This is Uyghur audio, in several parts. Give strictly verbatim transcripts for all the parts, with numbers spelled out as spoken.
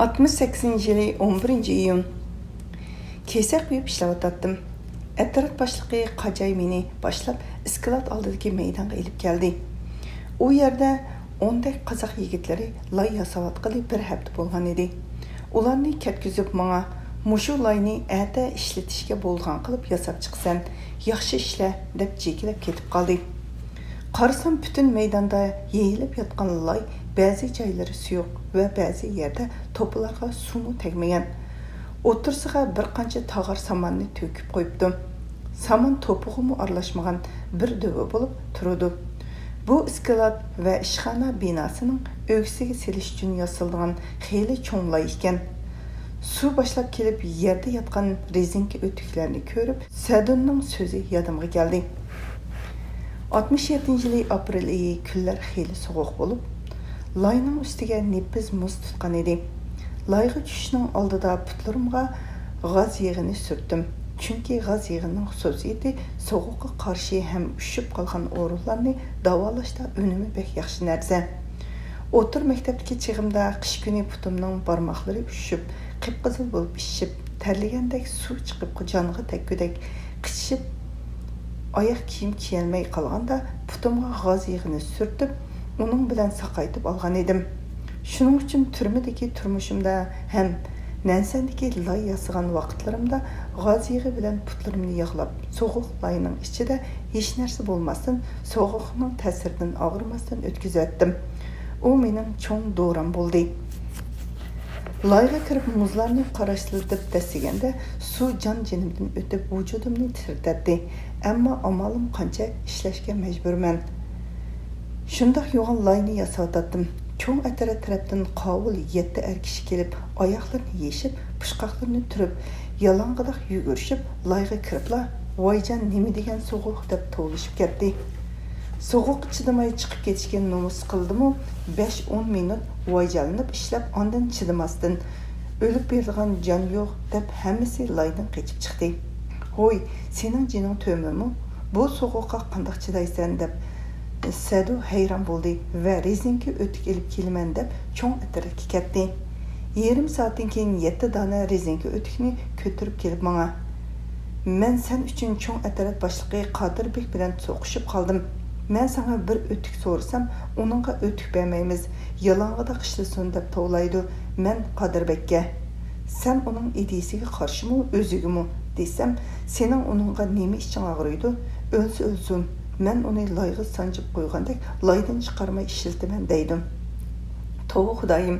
ئاتمىش سەككىزىنچى يىلى ئون بىرىنچى ئىيۇن. كېسەك قويۇپ ئىشلەۋاتاتتىم. ئەترەت باشلىقى قاجاي مېنى باشلاپ ئىسكىلات ئالدىدىكى مەيدانغا ئېلىپ كەلدى. ئۇ يەردە ئوندەك قازاق يىگىتلىرى لاي ياساۋاتقىلى بىر ھەپتە بولغان ئىدى. ئۇلارنى كەتكۈزۈپ ماڭا، مۇشۇ لاينى ئەتە ئىشلىتىشكە بولىدىغان قىلىپ ياساپ چىقىسەن، ياخشى ئىشلە، دەپ جېكىلەپ كېتىپ قالدى. قارىسام، پۈتۈن مەيداندا يېيىلىپ ياتقان لاي، بەزى جايلىرى سۇيۇق ۋە بەزى يەردە توپىلارغا سۇمۇ تەگمىگەن. ئوتتۇرىسىغا بىر قانچە تاغار ساماننى تۆكۈپ قويۇپتۇ. سامان توپىغىمۇ ئارىلاشمىغان بىر دۆۋە بولۇپ تۇرىدۇ. بۇ ئىسكىلات ۋە ئىشخانا بىناسىنىڭ ئۆگزىسىگە سېلىش ئۈچۈن ياسىلىدىغان خېلى چوڭ لاي ئىكەن. سۇ باشلاپ كېلىپ يەردە ياتقان رېزىنكە ئۆتۈكلەرنى كۆرۈپ، سەدۇننىڭ سۆزى يادىمغا كەلدى. ئاتمىش يەتتىنچى يىلى ئاپرېل ئېيى، كۈنلەر خېلى سوغۇق بولۇپ، لاينىڭ ئۈستىگە نېپىز مۇز تۇتقان ئىدى. لايغا چۈشۈشنىڭ ئالدىدا پۇتلىرىمغا غاز يېغىنى سۈرتتۈم، چۈنكى غاز يېغىنىنىڭ خۇسۇسىيىتى سوغۇققا قارشى ھەم ئۈششۈپ قالغان ئورۇنلارنى داۋالاشتا ئۈنۈمى بەك ياخشى نەرسە. ئوتتۇرا مەكتەپتىكى چېغىمدا قىش كۈنى پۇتۇمنىڭ بارماقلىرى ئۈششۈپ، قىپقىزىل بولۇپ ئىششىپ، تەرلىگەندەك سۇ چىقىپ جانغا تەگكۈدەك قىچىشىپ، ئاياق كىيىم كىيەلمەي قالغاندا، پۇتۇمغا غاز يېغىنى سۈرتۈپ، ئۇنىڭ بىلەن ساقايتىپ ئالغان ئىدىم. شۇنىڭ ئۈچۈن تۈرمىدىكى تۇرمۇشۇمدا ھەم نەنسەندىكى لاي ياسىغان ۋاقىتلىرىمدا غاز يېغى بىلەن پۇتلىرىمنى ياغلاپ، سوغۇق لاينىڭ ئىچىدە ھېچنەرسە بولماستىن، سوغۇقنىڭ تەسىرىدىن ئاغرىماستىن ئۆتكۈزۈۋەتتىم. ئۇ مېنىڭ چوڭ دورام بولدى. لايغا كىرىپ مۇزلارنى قاراشلىتىپ دەسسىگەندە، سۇ جان-جېنىمدىن ئۆتۈپ، ۋۇجۇدۇمنى تىترىتەتتى. ئەمما ئامالىم قانچە، ئىشلەشكە مەجبۇرمەن. شۇنداق يوغان لاينى ياساۋاتاتتىم. چوڭ ئەترەت تەرەپتىن قاۋۇل يەتتە ئەر كىشى كېلىپ، ئاياغلىرىنى يېشىپ، پۇچقاقلىرىنى تۈرۈپ، يالاڭغىداق يۈگۈرۈشۈپ، لايغا كىرىپلا، «ۋايجان، نېمە دېگەن سوغۇق!» دەپ توۋلىشىپ كەتتى. سوغۇققا چىدىماي چىقىپ كېتىشكە نومۇس قىلدىمۇ، بەش-ئون مىنۇت ۋايجانلىنىپ ئىشلەپ، ئاندىن چىدىماستىن، «ئۆلۈپ بېرىدىغان جان يوق» دەپ، ھەممىسى لايدىن قېچىپ چىقتى. «ھوي، سېنىڭ جېنىڭ تۆمۈرمۇ؟ بۇ سوغۇققا قانداق چىدايسەن؟» دەپ، سەدۇ ھەيران بولدى ۋە رېزىنكە ئۆتۈك ئېلىپ كېلىمەن دەپ، چوڭ ئەترەتكە كەتتى. يېرىم سائەتتىن كېيىن يەتتە دانە رېزىنكە ئۆتۈكنى كۆتۈرۈپ كېلىپ ماڭا، «مەن سەن ئۈچۈن چوڭ ئەترەت باشلىقى قادىر بېك بىلەن سوقۇشۇپ قالدىم. مەن ساڭا بىر ئۆتۈك سورىسام، ئۇنىڭغا ئۆتۈك بەرمەيمىز، يالاڭغىداق ئىشلىسۇن دەپ توۋلايدۇ. مەن قادىر بەگكە، سەن ئۇنىڭ ئىدىيىسىگە قارشىمۇ، ئۆزىگىمۇ دېسەم، سېنىڭ ئۇنىڭغا نېمە ئىچىڭ ئاغرىيدۇ؟ ئۆلسە ئۆلسۇن، مەن ئۇنى لايغا سانجىپ قويغاندەك لايدىن چىقارماي ئىشلىتىمەن» دەيدۇ. توۋا خۇدايىم،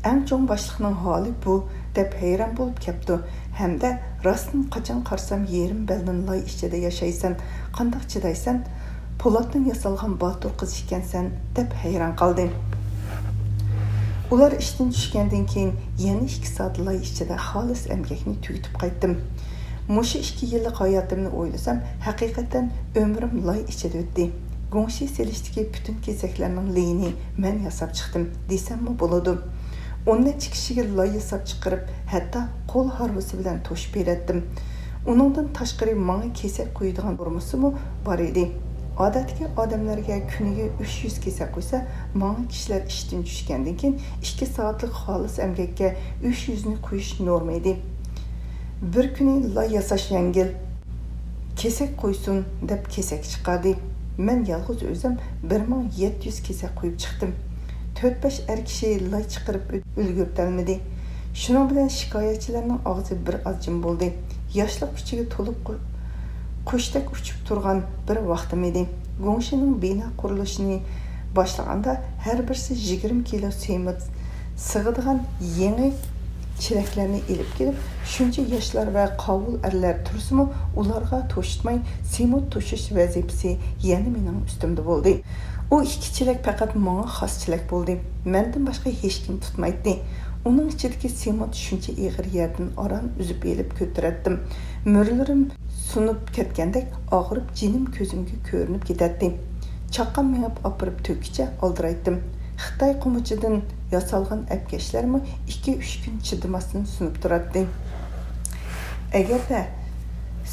ئەڭ چوڭ باشلىقنىڭ ھالى بۇ، دەپ ھەيران بولۇپ كەپتۇ ھەمدە، راستتىن قاچان قارىسام يېرىم بەلدىن لاي ئىچىدە ياشايسەن، قانداق چىدايسەن؟ پولاتتىن ياسالغان باتۇر قىز ئىكەنسەن، دەپ ھەيران قالدى. ئۇلار ئىشتىن چۈشكەندىن كېيىن يەنە ئىككى سائەت لاي ئىچىدە خالىس ئەمگەكنى تۈگىتىپ قايتتىم. مۇشۇ ئىككى يىللىق ھاياتىمنى ئويلىسام، ھەقىقەتەن ئۆمرۈم لاي ئىچىدە ئۆتتى. گۇڭشې سېلىشتىكى پۈتۈن كېسەكلەرنىڭ لېيىنى مەن ياساپ چىقتىم دېسەممۇ بولىدۇ. ئون نەچچە كىشىگە لاي ياساپ چىقىرىپ، ھەتتا قول ھارۋىسى بىلەن توشۇپ بېرەتتىم. ئۇنىڭدىن تاشقىرى ماڭا كېسەك قويىدىغان بۇرمىسىمۇ بار ئىدى. ئادەتتىكى ئادەملەرگە كۈنىگە ئۈچ يۈز كېسەك قويسا، ماڭا كىشىلەر ئىشتىن چۈشكەندىن كېيىن ئىككى سائەتلىك خالىس ئەمگەككە ئۈچ يۈزنى قويۇش نورما ئىدى. بىر كۈنى لاي ياساش يەڭگىل، كېسەك قويسۇن دەپ كېسەك چىقاردى. مەن يالغۇز ئۆزۈم بىر مىڭ يەتتە يۈز كېسەك قويۇپ چىقتىم. تۆت-بەش ئەر كىشى لاي چىقىرىپ ئۈل-، ئۈلگۈرتەلمىدى. شۇنىڭ بىلەن شىكايەتچىلەرنىڭ ئاغزى بىر ئاز جىم بولدى. ياشلىق كۈچىگە تولۇپ قۇ-، قۇشتەك ئۇچۇپ تۇرغان بىر ۋاقتىم ئىدى. گۇڭشېنىڭ بىنا قۇرۇلۇشىنى باشلىغاندا، ھەر بىرسى يىگىرمە كىلو سېمونت سىغىدىغان يېڭى چېلەكلەرنى ئېلىپ كېلىپ، شۇنچە ياشلار ۋە قاۋۇل ئەرلەر تۇرسىمۇ، ئۇلارغا توشۇتماي، سېمونت توشۇش ۋەزىپىسى يەنە مېنىڭ ئۈستۈمدە بولدى. ئۇ ئىككى چېلەك پەقەت ماڭا خاس چېلەك بولدى. مەندىن باشقا ھېچكىم تۇتمايتتى. ئۇنىڭ ئىچىدىكى سېمونت شۇنچە ئېغىر يەردىن ئاران ئۈزۈپ ئېلىپ كۆتۈرەتتىم. مۈرىلىرىم سۇنۇپ كەتكەندەك ئاغرىپ، جېنىم كۆزۈمگە كۆرۈنۈپ كېتەتتى. چاققان مېڭىپ ئاپىرىپ تۆككىچە ئالدىرايتتىم. خىتاي قومۇچىدىن ياسالغان ئەپكەشلەرمۇ ئىككى-ئۈچ كۈن چىدىماستىن سۇنۇپ تۇراتتى. ئەگەردە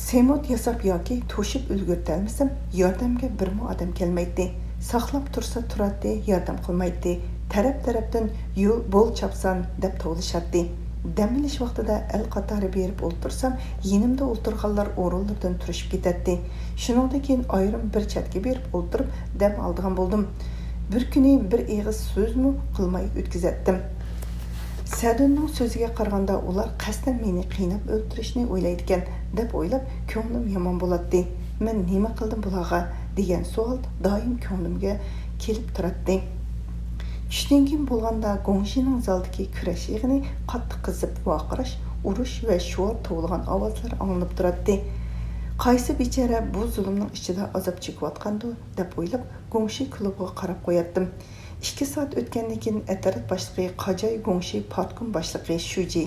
سېمونت ياساپ ياكى توشۇپ ئۈلگۈرتەلمىسەم، ياردەمگە بىرمۇ ئادەم كەلمەيتتى. ساقلاپ تۇرسا تۇراتتى، ياردەم قىلمايتتى. تەرەپ-تەرەپتىن يول بول چاپسان دەپ توۋلىشاتتى. دەم ئېلىش ۋاقتىدا ئەل قاتارى بېرىپ ئولتۇرسام، يېنىمدا ئولتۇرغانلار ئورۇنلىرىدىن تۇرۇشۇپ كېتەتتى. شۇنىڭدىن كېيىن ئايرىم بىر چەتكە بېرىپ ئولتۇرۇپ دەم ئالىدىغان بولدۇم. بىر كۈنى بىر ئېغىز سۆزمۇ قىلماي ئۆتكۈزەتتىم. سەدۇننىڭ سۆزىگە قارىغاندا، ئۇلار قەستەن مېنى قىيناپ ئۆلتۈرۈشنى ئويلايدىكەن، دەپ ئويلاپ، كۆڭلۈم يامان بولاتتى. مەن نېمە قىلدىم بۇلارغا؟ دېگەن سوئال دائىم كۆڭلۈمگە كېلىپ تۇراتتى. چۈشتىن كېيىن بولغاندا، گوڭشىنىڭ زالدىكى كۈرەش يىغىنى قاتتىق قىزىپ، ۋارقىراش، ئۇرۇش ۋە شوئار توۋلىغان ئاۋازلار ئاڭلىنىپ تۇراتتى. قايسى بىچارە بۇ زۇلۇمنىڭ ئىچىدە ئازاب چېكىۋاتقاندۇ، دەپ ئويلاپ، گوڭشى كۇلۇبىغا قاراپ قوياتتىم. ئىككى سائەت ئۆتكەندىن كېيىن، ئەترەت باشلىقى قاجاي گوڭشى پارتكوم باشلىقى شۇجى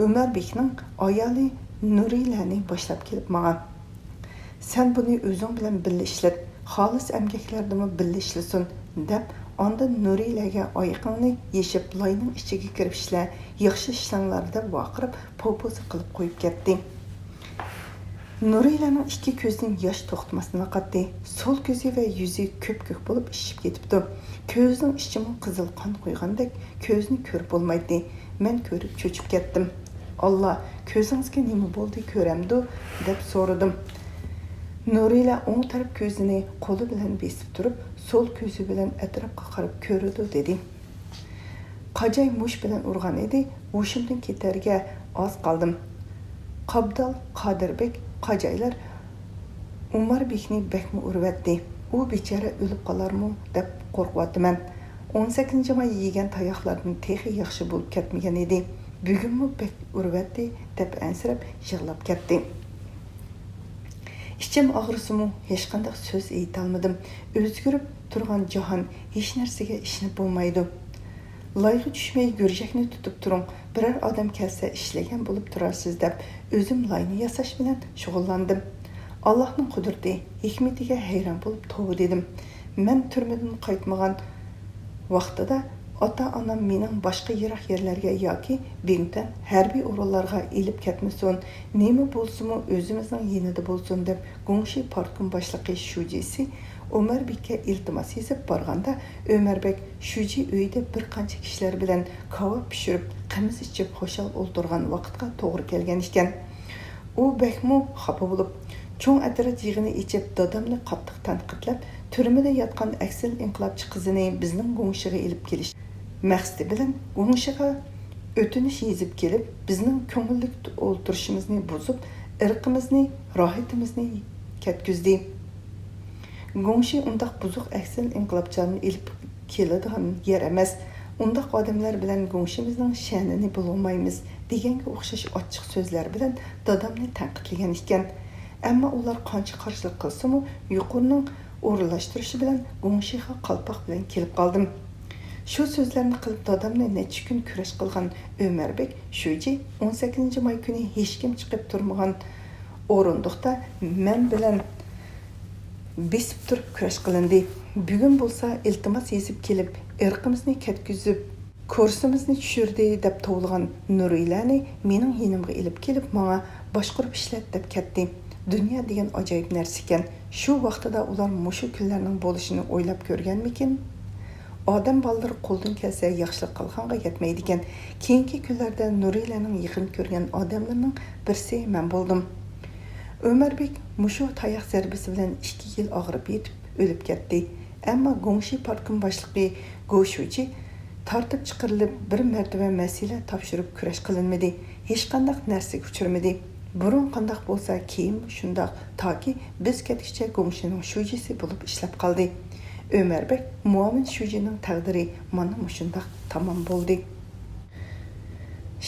ئۆمەربېكنىڭ ئايالى نۇرىلەنى باشلاپ كېلىپ ماڭا، «سەن بۇنى ئۆزۈڭ بىلەن بىللە ئىشلەت، خالىس ئەمگەكلەردىمۇ بىللە ئىشلىسۇن» دەپ، ئاندىن نۇرىلەگە «ئايىقىڭنى يېشىپ، لاينىڭ ئىچىگە كىرىپ ئىشلە، ياخشى ئىشلەڭلار» دەپ ۋارقىراپ، پوپوزا قىلىپ قويۇپ كەتتى. نۇرىلەنىڭ ئىككى كۆزىدىن ياش توختىماستىن ئاقاتتى. سول كۆزى ۋە يۈزى كۆپكۆك بولۇپ ئىششىپ كېتىپتۇ. كۆزىنىڭ ئىچىمۇ قىزىل قان قۇيغاندەك، كۆزىنى كۆرۈپ بولمايتتى. مەن كۆرۈپ چۆچۈپ كەتتىم. «ئاللا، كۆزىڭىزگە نېمە بولدى، كۆرەمدۇ؟» دەپ سورىدىم. نۇرىلە ئوڭ تەرەپ كۆزىنى قولى بىلەن بېسىپ تۇرۇپ، سول كۆزى بىلەن ئەتراپقا قاراپ كۆرىدۇ، دېدى. قاجاي مۇشت بىلەن ئۇرغان ئىدى، ھوشۇمدىن كېتەرگە ئاز قالدىم. قابدال قادىربېك قاجايلار ئۆمەربېكنى بەكمۇ ئۇرۇۋەتتى. ئۇ بىچارە ئۆلۈپ قالارمۇ دەپ قورقۇۋاتىمەن. ئون سەككىزىنچى ماي يېگەن تاياقلاردىن تېخى ياخشى بولۇپ كەتمىگەن ئىدى. بۈگۈنمۇ بەك ئۇرۇۋەتتى دەپ ئەنسىرەپ يىغلاپ كەتتى. ئىچىم ئاغرىسىمۇ، ھېچقانداق سۆز ئېيتالمىدىم. ئۆزگىرىپ تۇرغان جاھان، ھېچ نەرسىگە ئىشىنىپ بولمايدۇ. «لايغا چۈشمەي گۈرجەكنى تۇتۇپ تۇرۇڭ، بىرەر ئادەم كەلسە ئىشلىگەن بولۇپ تۇرارسىز» دەپ، ئۆزۈم لاينى ياساش بىلەن شۇغۇللاندىم. ئاللاھنىڭ قۇدرىتى، ھېكمىتىگە ھەيران بولۇپ توۋا دېدىم. مەن تۈرمىدىن قايتمىغان ۋاقتىدا ئاتا-ئانام مېنىڭ باشقا يىراق يەرلەرگە ياكى بىڭتۈەن ھەربىي ئورۇنلارغا ئېلىپ كەتمىسۇن، نېمە بولسىمۇ ئۆزىمىزنىڭ يېنىدا بولسۇن دەپ، گۇڭشى پارتكوم باشلىقى شۇجىسى ئۆمەربېككە ئىلتىماس يېزىپ بارغاندا، ئۆمەربەك شۇجى ئۆيىدە بىر قانچە كىشىلەر بىلەن كاۋاپ پىشۇرۇپ، قىمىز ئىچىپ خۇشال ئولتۇرغان ۋاقىتقا توغرا كەلگەن ئىكەن. ئۇ بەكمۇ خاپا بولۇپ، چوڭ ئەترەت يىغىنى ئېچىپ، دادامنى قاتتىق تەنقىدلەپ، تۈرمىدە ياتقان ئەكسىل ئىنقىلابچى قىزىنى بىزنىڭ گۇڭشىغا ئېلىپ كېلىش مەقسىتى بىلەن گۇڭشىغا ئۆتۈنۈش يېزىپ كېلىپ، بىزنىڭ كۆڭۈللۈك ئولتۇرۇشىمىزنى بۇزۇپ، ئىرقىمىزنى، راھىتىمىزنى كەتكۈزدى. گۇڭشى ئۇنداق بۇزۇق ئەكسىل ئىنقىلابچىلارنى ئېلىپ كېلىدىغان يەر ئەمەس. ئۇنداق ئادەملەر بىلەن گۇڭشىمىزنىڭ شەنىنى بۇلغىمايمىز، دېگەنگە ئوخشاش ئاچچىق سۆزلەر بىلەن دادامنى تەنقىدلىگەن ئىكەن. ئەمما ئۇلار قانچە قارشىلىق قىلسىمۇ، يۇقىرىنىڭ ئورۇنلاشتۇرۇشى بىلەن گۇڭشىغا قالپاق بىلەن كېلىپ قالدىم. شۇ سۆزلەرنى قىلىپ دادامنى نەچچە كۈن كۈرەش قىلغان ئۆمەربېك شۇجى ئون سەككىزىنچى ماي كۈنى ھېچكىم چىقىپ تۇرمىغان ئورۇندۇقتا مەن بىلەن بېسىپ تۇرۇپ كۈرەش قىلىندى. بۈگۈن بولسا ئىلتىماس يېزىپ كېلىپ، ئىرقىمىزنى كەتكۈزۈپ، كۇرسىمىزنى چۈشۈردى دەپ توۋلىغان نۇرىلەنى مېنىڭ يېنىمغا ئېلىپ كېلىپ، ماڭا باشقۇرۇپ ئىشلەت دەپ كەتتى. دۇنيا دېگەن ئاجايىپ نەرسىكەن. شۇ ۋاقتىدا ئۇلار مۇشۇ كۈنلەرنىڭ بولۇشىنى ئويلاپ كۆرگەنمىكىن؟ ئادەم بالىلىرى قولدىن كەلسە ياخشىلىق قىلغانغا يەتمەيدىكەن. كېيىنكى كۈنلەردە نۇرىلەنىڭ يېقىن كۆرگەن ئادەملىرىنىڭ بىرسى مەن بولدۇم. ئۆمەربېك مۇشۇ تاياق زەربىسى بىلەن ئىككى يىل ئاغرىپ يېتىپ ئۆلۈپ كەتتى. ئەمما گۇڭشى پارتكوم باشلىقى گو شۇجى تارتىپ چىقىرىلىپ، بىر مەرتىۋە مەسىلە تاپشۇرۇپ كۈرەش قىلىنمىدى، ھېچقانداق نەرسىگە ئۇچرىمىدى. بۇرۇن قانداق بولسا، كېيىنمۇ شۇنداق، تاكى بىز كەتكۈچە گۇڭشىنىڭ شۇجىسى بولۇپ ئىشلەپ قالدى. ئۆمەربەك مۇئاۋىن شۇجىنىڭ تەقدىرى مانا مۇشۇنداق تامام بولدى.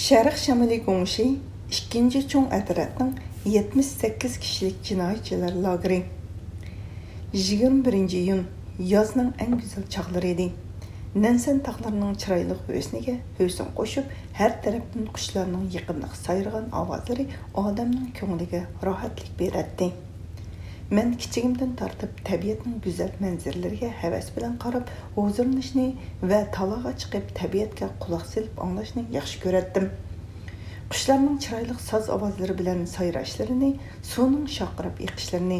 شەرق شامىلى گۇڭشى ئىككىنچى چوڭ ئەترەتنىڭ يەتمىش سەككىز كىشىلىك جىنايەتچىلەر لاگېرى. يىگىرمە بىرىنچى ئىيۇن، يازنىڭ ئەڭ گۈزەل چاغلىرى ئىدى. نەنسەن تاغلىرىنىڭ چىرايلىق ھۆسنىگە ھۆسن قوشۇپ، ھەر تەرەپتىن قۇشلارنىڭ يېقىملىق سايرىغان ئاۋازلىرى ئادەمنىڭ كۆڭلىگە راھەتلىك بېرەتتى. مەن كىچىكىمدىن تارتىپ تەبىئەتنىڭ گۈزەل مەنزىرىلىرىگە ھەۋەس بىلەن قاراپ، ھۇزۇرلىنىشنى ۋە تالاغا چىقىپ تەبىئەتكە قۇلاق سېلىپ ئاڭلاشنى ياخشى كۆرەتتىم. قۇشلارنىڭ چىرايلىق ساز ئاۋازلىرى بىلەن سايراشلىرىنى، سۇنىڭ شارقىراپ ئېقىشلىرىنى،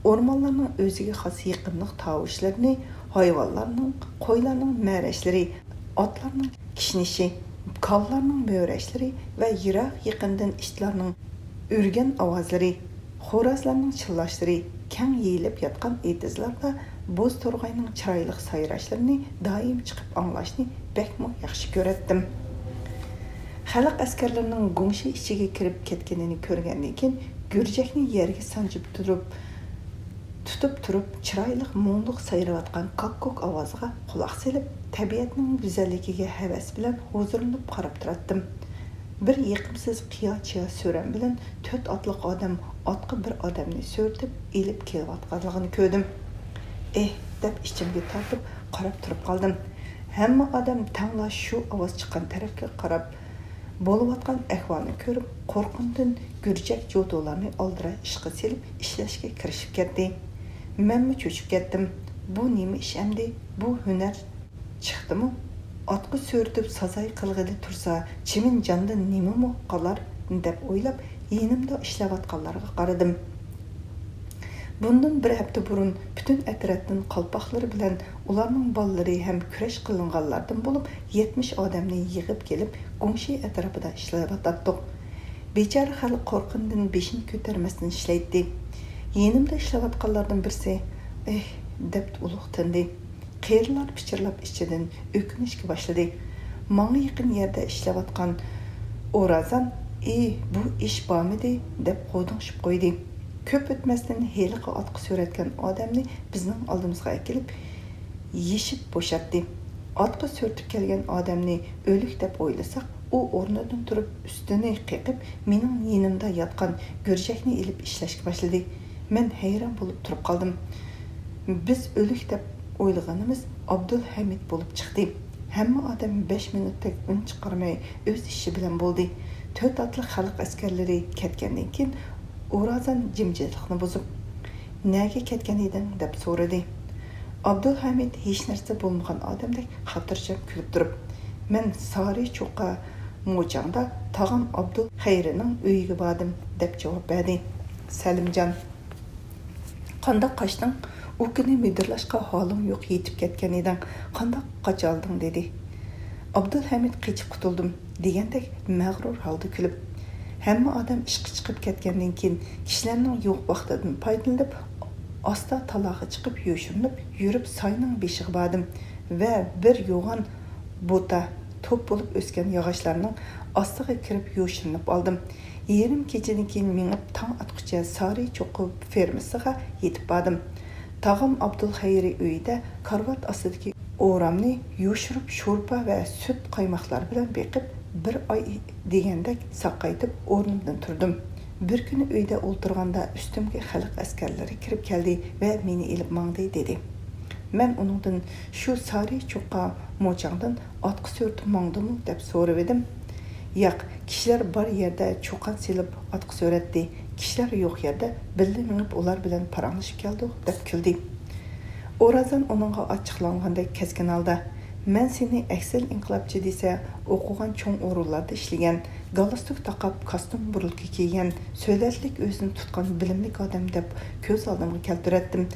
ئورمانلارنىڭ ئۆزىگە خاس يېقىملىق تاۋۇشلىرىنى، ھايۋانلارنىڭ، قويلارنىڭ مەرەشلىرى، ئاتلارنىڭ كىشنىشى، كالىلارنىڭ مۆرەشلىرى ۋە يىراق-يېقىندىن ئىتلارنىڭ ئۈرگەن ئاۋازلىرى، خورازلارنىڭ چىللاشلىرى، كەڭ يېيىلىپ ياتقان ئېتىزلاردا بوز تورغاينىڭ چىرايلىق سايراشلىرىنى دائىم چىقىپ ئاڭلاشنى بەكمۇ ياخشى كۆرەتتىم. خەلق ئەسكەرلىرىنىڭ گۇڭشې ئىچىگە كىرىپ كەتكىنىنى كۆرگەندىن كېيىن، گۈرجەكنى يەرگە سانجىپ تۇرۇپ، تۇتۇپ تۇرۇپ، چىرايلىق مۇڭلۇق سايرىۋاتقان كاككۇك ئاۋازىغا قۇلاق سېلىپ، تەبىئەتنىڭ گۈزەللىكىگە ھەۋەس بىلەن ھۇزۇرلىنىپ قاراپ تۇراتتىم. بىر يېقىمسىز قىيا-چىيا سۆرەم بىلەن تۆت ئاتلىق ئادەم ئاتقا بىر ئادەمنى سۆرىتىپ ئېلىپ كېلىۋاتقانلىقىنى كۆردۈم. ئېھ، دەپ ئىچىمگە تارتىپ قاراپ تۇرۇپ قالدىم. ھەممە ئادەم تەڭلا شۇ ئاۋاز چىققان تەرەپكە قاراپ، بولۇۋاتقان ئەھۋالنى كۆرۈپ، قورقۇمدىن گۈرجەك جوتۇلارنى ئالدىراش ئىشقا سېلىپ ئىشلەشكە كىرىشىپ كەتتى. مەنمۇ چۆچۈپ كەتتىم. بۇ نېمە ئىش ئەمدى؟ بۇ ھۈنەر چىقتىمۇ؟ ئاتقا سۆرىتىپ سازاي قىلغىلى تۇرسا، چىمىن جاندىن نېمىمۇ قالار دەپ ئويلاپ، يېنىمدا ئىشلەۋاتقانلارغا قارىدىم. بۇندىن بىر ھەپتە بۇرۇن پۈتۈن ئەترەتتىن قالپاقلىرى بىلەن ئۇلارنىڭ بالىلىرى ھەم كۈرەش قىلىنغانلاردىن بولۇپ يەتمىش ئادەمنى يىغىپ كېلىپ، گۇڭشې ئەتراپىدا ئىشلەۋاتاتتۇق. بىچارە خەلق قورققىنىدىن بېشىنى كۆتۈرمەستىن ئىشلەيتتى. يېنىمدا ئىشلەۋاتقانلاردىن بىرسى، ئېھ، دەپ ئۇلۇغ تىندى. قېرىلار پىچىرلاپ ئىچىدىن ئۆكۈنۈشكە باشلىدى. ماڭا يېقىن يەردە ئىشلەۋاتقان ئورازان، ئى، بۇ ئىش بارمىدى؟ دەپ غودۇڭشىپ قويدى. كۆپ ئۆتمەستىن ھېلىقى ئاتقا سۆرەتكەن ئادەمنى بىزنىڭ ئالدىمىزغا ئەكېلىپ، يېشىپ بوشاتتى. ئاتقا سۆرىتىپ كەلگەن ئادەمنى ئۆلۈك دەپ ئويلىساق، ئۇ ئورنىدىن تۇرۇپ، ئۈستىنى قېقىپ، مېنىڭ يېنىمدا ياتقان گۈرجەكنى ئېلىپ ئىشلەشكە باشلىدى. مەن ھەيران بولۇپ تۇرۇپ قالدىم. بىز ئۆلۈك دەپ ئويلىغىنىمىز ئابدۇلھەمىد بولۇپ چىقتى. ھەممە ئادەم بەش مىنۇتتەك ئۈن چىقارماي ئۆز ئىشى بىلەن بولدى. تۆت ئاتلىق خەلق ئەسكەرلىرى كەتكەندىن كېيىن، ئورازان جىمجىتلىقنى بۇزۇپ، نەگە كەتكەن ئىدىڭ؟ دەپ سورىدى. ئابدۇلھەمىد ھېچنەرسە بولمىغان ئادەمدەك خاتىرجەم كۈلۈپ تۇرۇپ، مەن سارى چوققا موچاڭدا تاغام ئابدۇلخەيرىنىڭ ئۆيىگە باردىم، دەپ جاۋاب بەردى. سەلىمجان، قانداق قاچتىڭ؟ ئۇ كۈنى مىدىرلاشقا ھالىڭ يوق، يېتىپ كەتكەن ئىدىڭ. قانداق قاچالدىڭ؟ دېدى. ئابدۇلھەمىد قېچىپ قۇتۇلدۇم، دېگەندەك مەغرۇر ھالدا كۈلۈپ، ھەممە ئادەم ئىشقا چىقىپ كەتكەندىن كېيىن، كىشىلەرنىڭ يوق ۋاقتىدىن پايدىلىنىپ، ئاستا تالاغا چىقىپ يوشۇرۇنۇپ يۈرۈپ، ساينىڭ بېشىغا باردىم ۋە بىر يوغان بۇتا، توپ بولۇپ ئۆسكەن ياغاچلارنىڭ ئاستىغا كىرىپ يوشۇرۇنۇپ ئالدىم. يېرىم كېچىدىن كېيىن مېڭىپ، تاڭ ئاتقۇچە سارى چوققا فېرمىسىغا يېتىپ باردىم. تاغام ئابدۇلخەيرى ئۆيىدە كارىۋات ئاستىدىكى ئورامنى يوشۇرۇپ، شورپا ۋە سۈت قايماقلار بىلەن بېقىپ، بىر ئاي دېگەندەك ساقايتىپ ئورنۇمدىن تۇردۇم. بىر كۈنى ئۆيدە ئولتۇرغاندا ئۈستۈمگە خەلق ئەسكەرلىرى كىرىپ كەلدى ۋە مېنى ئېلىپ ماڭدى، دېدى. مەن ئۇنىڭدىن، شۇ سارى چوققا موچاڭدىن ئاتقا سۆرىتىپ ماڭدىمۇ؟ دەپ سورىۋىدىم. ياق، كىشىلەر بار يەردە چۇقان سېلىپ ئاتقا سۆرەتتى، كىشىلەر يوق يەردە بىللە مېڭىپ ئۇلار بىلەن پاراڭلىشىپ كەلدۇق، دەپ كۈلدى. ئورازان ئۇنىڭغا ئاچچىقلانغاندەك كەسكىن ھالدا، مەن سېنى ئەكسىل ئىنقىلابچى دېسە، ئوقۇغان، چوڭ ئورۇنلاردا ئىشلىگەن، گالستۇك تاقاپ، كاستيۇم بۇرۇلكا كىيگەن، سۆلەتلىك ئۆزىنى تۇتقان بىلىملىك ئادەم دەپ كۆز ئالدىمغا كەلتۈرەتتىم.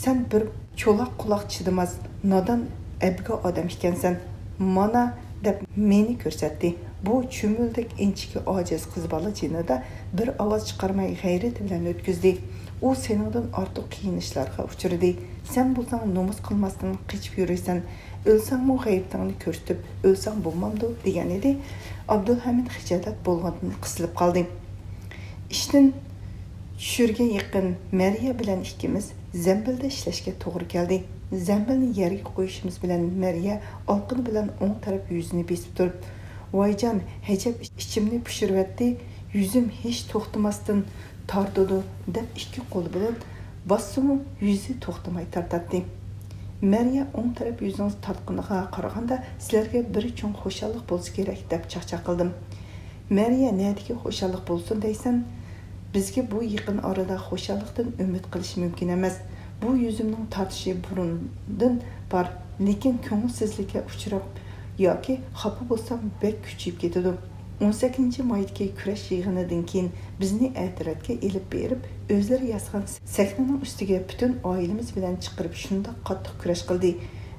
سەن بىر چولاق قۇلاق چىدىماس، نادان، ئەبگا ئادەم ئىكەنسەن. مانا، دەپ مېنى كۆرسەتتى. بۇ چۈمۈلىدەك ئىنچىكە ئاجىز قىز بالا جېنىدا بىر ئاۋاز چىقارماي غەيرىتى بىلەن ئۆتكۈزدى. ئۇ سېنىڭدىن ئارتۇق قىينىشلارغا ئۇچرىدى. سەن بولساڭ نومۇس قىلماستىن قېچىپ يۈرىسەن. ئۆلسەڭمۇ غەيرىتىڭنى كۆرسىتىپ ئۆلسەڭ بولمامدۇ؟ دېگەن ئىدى. ئابدۇلھەمىد خىجالەت بولغىنىدىن قىسىلىپ قالدى. ئىشتىن چۈشۈرگە يېقىن مەرىيە بىلەن ئىككىمىز زەمبىلدە ئىشلەشكە توغرا كەلدى. زەمبىلنى يەرگە قويۇشىمىز بىلەن مەرىيە ئالقىنى بىلەن ئوڭ تەرەپ يۈزىنى بېسىپ تۇرۇپ، ۋايجان، ھەجەپ ئىچىمنى پۇشۇرۇۋەتتى، يۈزۈم ھېچ توختىماستىن تارتىدۇ، دەپ ئىككى قولى بىلەن باسسىمۇ يۈزى توختىماي تارتاتتى. مەرىيە، ئوڭ تەرەپ يۈزىڭىز تارتقىنىغا قارىغاندا سىلەرگە بىر چوڭ خۇشاللىق بولسا كېرەك، دەپ چاقچاق قىلدىم. مەرىيە، نەدىكى خۇشاللىق بولسۇن دەيسەن؟ بىزگە بۇ يېقىن ئارىدا خۇشاللىقتىن ئۈمىد قىلىش مۇمكىن ئەمەس. بۇ يۈزۈمنىڭ تارتىشى بۇرۇندىن بار، لېكىن كۆڭۈلسىزلىككە ئۇچراپ ياكى خاپا بولسام بەك كۈچىيىپ كېتىدۇ. ئون سەككىزىنچى مايدىكى كۈرەش يىغىنىدىن كېيىن بىزنى ئەترەتكە ئېلىپ بېرىپ، ئۆزلىرى ياسىغان سەھنىنىڭ ئۈستىگە پۈتۈن ئائىلىمىز بىلەن چىقىرىپ، شۇنداق قاتتىق كۈرەش قىلدى.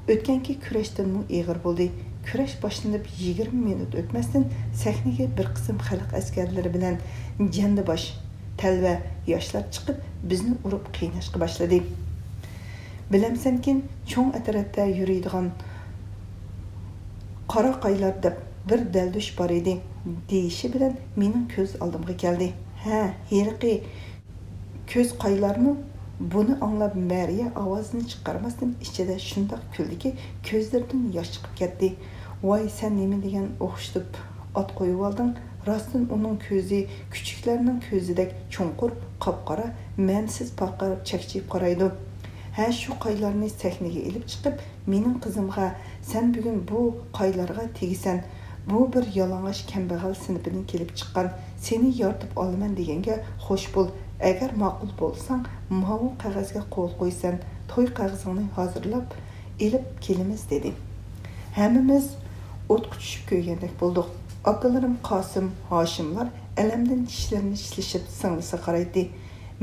ئۆتكەنكى كۈرەشتىنمۇ ئېغىر بولدى. كۈرەش باشلىنىپ يىگىرمە مىنۇت ئۆتمەستىن، سەھنىگە بىر قىسىم خەلق ئەسكەرلىرى بىلەن جەندىباش، تەلۋە ياشلار چىقىپ، بىزنى ئۇرۇپ قىيناشقا باشلىدى. بىلەمسەنكىن، چوڭ ئەترەتتە يۈرىدىغان قارا قايلار دەپ بىر دەلدۈش بار ئىدى، دېيىشى بىلەن مېنىڭ كۆز ئالدىمغا كەلدى. ھە، ھېلىقى كۆز قايلارمۇ؟ بۇنى ئاڭلاپ مەرىيە ئاۋازىنى چىقارماستىن ئىچىدە شۇنداق كۈلدىكى، كۆزلىرىدىن ياش چىقىپ كەتتى. ۋاي، سەن نېمە دېگەن ئوخشىتىپ ئات قويۇۋالدىڭ؟ راستتىن ئۇنىڭ كۆزى كۈچۈكلەرنىڭ كۆزىدەك چوڭقۇر، قاپقارا، مەنىسىز پارقىراپ چەكچىيىپ قارايدۇ. ھە، شۇ قايلارنى سەھنىگە ئېلىپ چىقىپ، مېنىڭ قىزىمغا، سەن بۈگۈن بۇ قايلارغا تېگىسەن، بۇ بىر يالىڭاچ كەمبەغەل سىنىپىدىن كېلىپ چىققان، سېنى يارىتىپ ئالىمەن دېگەنگە خوش بول، ئەگەر ماقۇل بولساڭ، ماۋۇ قەغەزگە قول قويىسەن، توي قەغىزىڭنى ھازىرلاپ ئېلىپ كېلىمىز، دېدى. ھەممىمىز ئوتقا چۈشۈپ كۆيگەندەك بولدۇق. ئاكىلىرىم قاسىم، ھاشىملار ئەلەمدىن چىشلىرىنى چىشلىشىپ سىڭلىسىغا قارايتتى.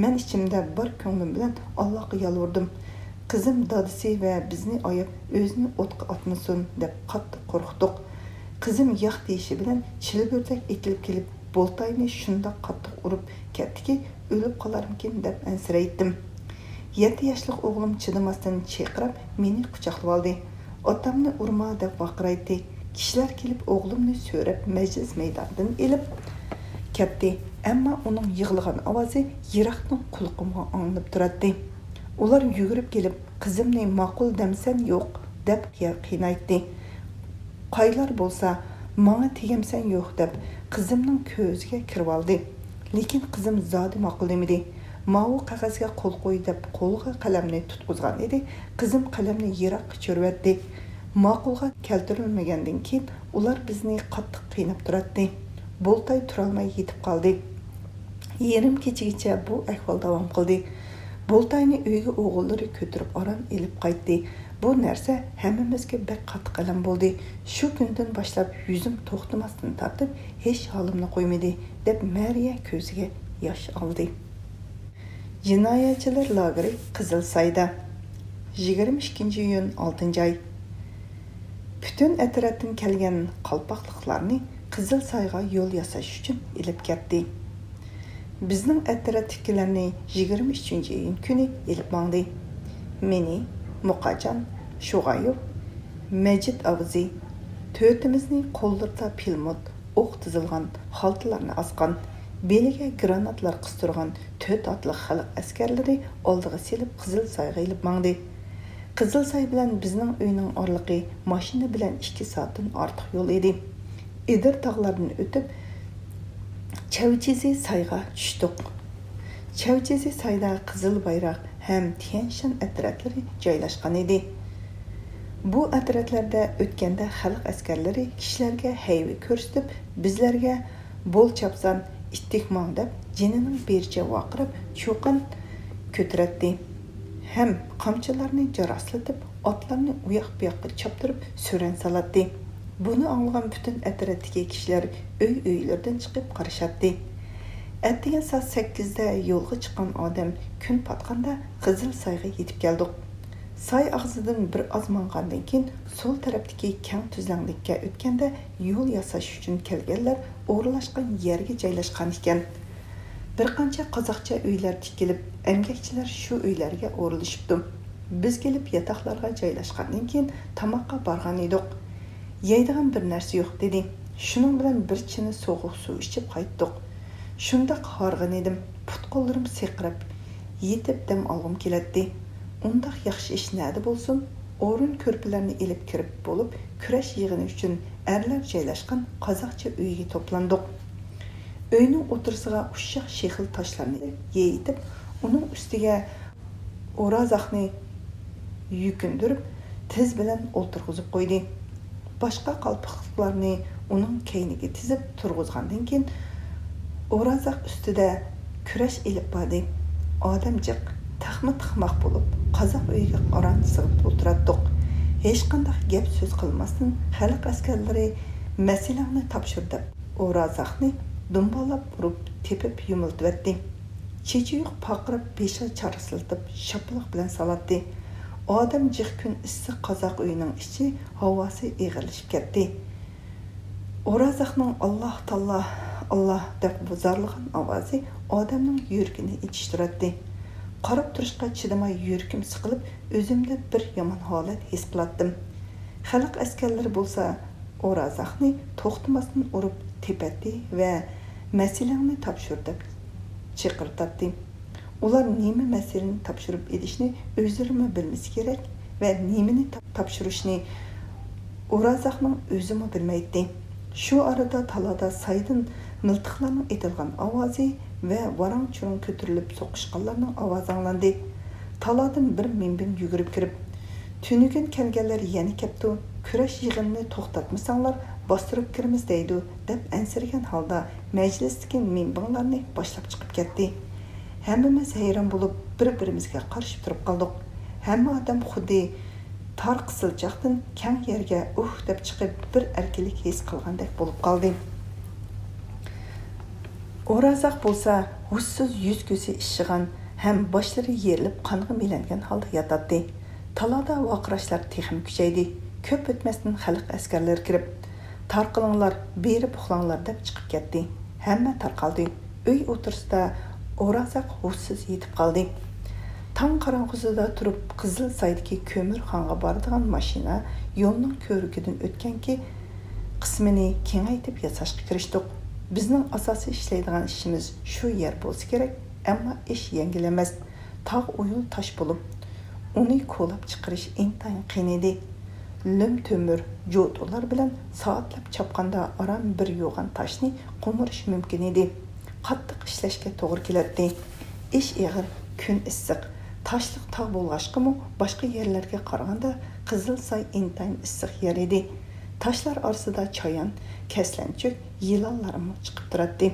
مەن ئىچىمدە بار كۆڭلۈم بىلەن ئاللاغا يالۋۇردۇم. قىزىم دادىسى ۋە بىزنى ئاياپ ئۆزىنى ئوتقا ئاتمىسۇن دەپ قاتتىق قورقۇتتۇق. قىزىم ياق دېيىشى بىلەن چىلبۆردەك ئېتىلىپ كېلىپ، بولتاينى شۇنداق قاتتىق ئۇرۇپ كەتتىكى، ئۆلۈپ قالارمىكىن دەپ ئەنسىرەيتتىم. يەتتە ياشلىق ئوغلۇم چىدىماستىن چىرقىراپ مېنى قۇچاقلىۋالدى. ئاتامنى ئۇرما دەپ ۋارقىرايتتى. كىشىلەر كېلىپ ئوغلۇمنى سۆرەپ مەجلىس مەيدانىدىن ئېلىپ كەتتى. ئەمما ئۇنىڭ يىغلىغان ئاۋازى يىراقتىن قۇلىقىمغا ئاڭلىنىپ تۇراتتى. ئۇلار يۈگۈرۈپ كېلىپ، قىزىمنى ماقۇل دەمسەن يوق دەپ قىينايتتى. قايلار بولسا، ماڭا تېگەمسەن يوق دەپ قىزىمنىڭ كۆزىگە كىرىۋالدى. لېكىن قىزىم زادى ماقۇللىمىدى. ماۋۇ قەغەزگە قول قوي دەپ قولىغا قەلەمنى تۇتقۇزغان ئىدى، قىزىم قەلەمنى يىراققا چۆرۈۋەتتى. ماقۇلغا كەلتۈرۈلمىگەندىن كېيىن ئۇلار بىزنى قاتتىق قىيناپ تۇراتتى. بولتاي تۇرالماي يېتىپ قالدى. يېرىم كېچىگىچە بۇ ئەھۋال داۋام قىلدى. بولتاينى ئۆيگە ئوغۇللىرى كۆتۈرۈپ ئاران ئېلىپ قايتتى. بۇ نەرسە ھەممىمىزگە بەك قاتتىق ئەلەم بولدى. شۇ كۈندىن باشلاپ يۈزۈم توختىماستىن تارتىپ ھېچ ھالىمنى قويمىدى، دەپ مەرىيە كۆزىگە ياش ئالدى. جىنايەتچىلەر لاگېرى قىزىلسايدا. يىگىرمە ئىككىنچى ئىيۇن، ئالتىنچى ئاي. پۈتۈن ئەترەتتىن كەلگەن قالپاقلىقلارنى قىزىلسايغا يول ياساش ئۈچۈن ئېلىپ كەتتى. بىزنىڭ ئەترەتتىكىلەرنى يىگىرمە ئۈچىنچى ئىيۇن كۈنى ئېلىپ ماڭدى. مېنى، مۇقاجان، شوغايوف، مەجىت ئاۋزى، تۆتىمىزنى قوللىرىدا پىلىموت، ئوق تىزىلغان، خالتىلارنى ئاسقان، بېلىگە گراناتلار قىستۇرغان تۆت ئاتلىق خەلق ئەسكەرلىرى ئالدىغا سېلىپ قىزىلسايغا ئېلىپ ماڭدى. قىزىلساي بىلەن بىزنىڭ ئۆينىڭ ئارىلىقى ماشىنا بىلەن ئىككى سائەتتىن ئارتۇق يول ئىدى. ئېدىر تاغلاردىن ئۆتۈپ، چەۋجىزى سايغا چۈشتۇق. چەۋجىزى سايدا قىزىل بايراق ھەم تيەنشان ئەترەتلىرى جايلاشقان ئىدى. بۇ ئەترەتلەردە ئۆتكەندە خەلق ئەسكەرلىرى كىشىلەرگە ھەيۋە كۆرسىتىپ، بىزلەرگە بول چاپسان، ئىتتىك ماڭ دەپ جېنىنىڭ بېرىچە ۋارقىراپ چۇقان كۆتۈرەتتى ھەم قامچىلارنى جاراسلىتىپ، ئاتلارنى ئۇياق-بۇياققا چاپتۇرۇپ سۈرەن سالاتتى. بۇنى ئاڭلىغان پۈتۈن ئەترەتتىكى كىشىلەر ئۆي-ئۆيلىرىدىن چىقىپ قارىشاتتى. ئەتىگەن سائەت سەككىزدە يولغا چىققان ئادەم كۈن پاتقاندا قىزىل سايغا يېتىپ كەلدۇق. ساي ئاغزىدىن بىر ئاز ماڭغاندىن كېيىن، سول تەرەپتىكى كەڭ تۈزلەڭلىككە ئۆتكەندە، يول ياساش ئۈچۈن كەلگەنلەر ئورۇنلاشقان يەرگە جايلاشقان ئىكەن. بىر قانچە قازاقچە ئۆيلەر تىكىلىپ، ئەمگەكچىلەر شۇ ئۆيلەرگە ئورۇنلىشىپتۇ. بىز كېلىپ ياتاقلارغا جايلاشقاندىن كېيىن، تاماققا بارغان ئىدۇق. يەيدىغان بىر نەرسە يوق، دېدى. شۇنىڭ بىلەن بىر چىنە سوغۇق سۇ ئىچىپ قايتتۇق. شۇنداق ھارغىن ئىدىم، پۇت-قوللىرىم سىرقىراپ يېتىپ دەم ئالغۇم كېلەتتى. ئۇنداق ياخشى ئىش نەدە بولسۇن؟ ئورۇن كۆرپىلەرنى ئېلىپ كىرىپ بولۇپ، كۈرەش يىغىنى ئۈچۈن ئەرلەر جايلاشقان قازاقچە ئۆيگە توپلاندۇق. ئۆينىڭ ئوتتۇرىسىغا ئۇششاق شېخىل تاشلارنى يېيىتىپ، ئۇنىڭ ئۈستىگە ئورازاقنى يۈكۈندۈرۈپ، تىز بىلەن ئولتۇرغۇزۇپ قويدى. باشقا قالپاقلىقلارنى ئۇنىڭ كەينىگە تىزىپ تۇرغۇزغاندىن كېيىن، ئورازاق ئۈستىدە كۈرەش ئېلىپ باردى. ئادەم جىق، تاقمۇ تاقماق بولۇپ، قازاق ئۆيىگە ئاران سىغىپ ئولتۇراتتۇق. ھېچقانداق گەپ-سۆز قىلماستىن، خەلق ئەسكەرلىرى مەسىلەڭنى تاپشۇر دەپ، ئورازاقنى دۇمبالاپ ئۇرۇپ، تېپىپ يۇمۇلتىۋەتتى. چېچى يوق پارقىراپ، بېشىغا چارسىلىتىپ، شاپىلىق بىلەن سالاتتى. ئادەم جىق كۈن ئىسسىق قازاق ئۆيىنىڭ ئىچى ھاۋاسى ئېغىرلىشىپ كەتتى. ئورازاقنىڭ «ئاللا تاللا، ئاللا» دەپ زارلىغان ئاۋازى ئادەمنىڭ يۈرىكىنى ئېچىشتۇراتتى. قاراپ تۇرۇشقا چىدىماي يۈرىكىم سىقىلىپ، ئۆزۈمدە بىر يامان ھالەت ھېس قىلاتتىم. خەلق ئەسكەرلىرى بولسا ئورازاقنى توختىماستىن ئۇرۇپ تېپەتتى ۋە «مەسىلەڭنى تاپشۇر» دەپ چىقىرتاتتى. ئۇلار نېمە مەسىلىنى تاپشۇرۇپ ئېلىشنى ئۆزلىرىمۇ بىلمىسە كېرەك ۋە نېمىنى تاپ-، تاپشۇرۇشنى ئورازاقنىڭ ئۆزىمۇ بىلمەيتتى. شۇ ئارىدا تالادا سايدىن مىلتىقلارنىڭ ئېتىلغان ئاۋازى ۋە ۋاراڭ-چۇرۇڭ كۆتۈرۈلۈپ سوقۇشقانلارنىڭ ئاۋازى ئاڭلاندى. تالادىن بىر مىنبىڭ يۈگۈرۈپ كىرىپ، «تۈنۈگۈن كەلگەنلەر يەنە كەپتۇ، كۈرەش يىغىنىنى توختاتمىساڭلار، باستۇرۇپ كىرىمىز دەيدۇ» دەپ ئەنسىرىگەن ھالدا مەجلىستىكى مىنبىڭلارنى باشلاپ چىقىپ كەتتى. ھەممىمىز ھەيران بولۇپ، بىر-بىرىمىزگە قارىشىپ تۇرۇپ قالدۇق. ھەممە ئادەم خۇددى تار قىسىلچاقتىن كەڭ يەرگە ئۇھ دەپ چىقىپ، بىر ئەركىنلىك ھېس قىلغاندەك بولۇپ قالدى. ئورازاق بولسا ھوشسىز، يۈز-كۆزى ئىششىغان ھەم باشلىرى يېرىلىپ قانغا مىلەنگەن ھالدا ياتاتتى. تالادا ۋارقىراشلار تېخىمۇ كۈچەيدى. كۆپ ئۆتمەستىن خەلق ئەسكەرلىرى كىرىپ، «تارقىلىڭلار، بېرىپ ئۇخلاڭلار» دەپ چىقىپ كەتتى. ھەممە تارقالدى. ئۆي ئوتتۇرىسىدا ئورازاق ھوشسىز يېتىپ قالدى. تاڭ قاراڭغۇسىدا تۇرۇپ، قىزىل سايدىكى كۆمۈر خانغا بارىدىغان ماشىنا يولنىڭ كۆۋرۈكىدىن ئۆتكەنكى قىسمىنى كېڭەيتىپ ياساشقا كىرىشتۇق. بىزنىڭ ئاساسىي ئىشلەيدىغان ئىشىمىز شۇ يەر بولسا كېرەك، ئەمما ئىش يەڭگىل ئەمەس. تاغ ئويۇل تاش بولۇپ، ئۇنى كولاپ چىقىرىش ئىنتايىن قىيىن ئىدى. لۆم تۆمۈر، جوتۇنلار بىلەن سائەتلەپ چاپقاندا ئاران بىر يوغان تاشنى قومۇرۇش مۇمكىن ئىدى. قاتتىق ئىشلەشكە توغرا كېلەتتى. ئىش ئېغىر، كۈن ئىسسىق. تاشلىق تاغ بولغاچقىمۇ باشقا يەرلەرگە قارىغاندا قىزىلساي ئىنتايىن ئىسسىق يەر ئىدى. تاشلار ئارىسىدا چايان، كەسلەنچۈك، يىلانلارمۇ چىقىپ تۇراتتى.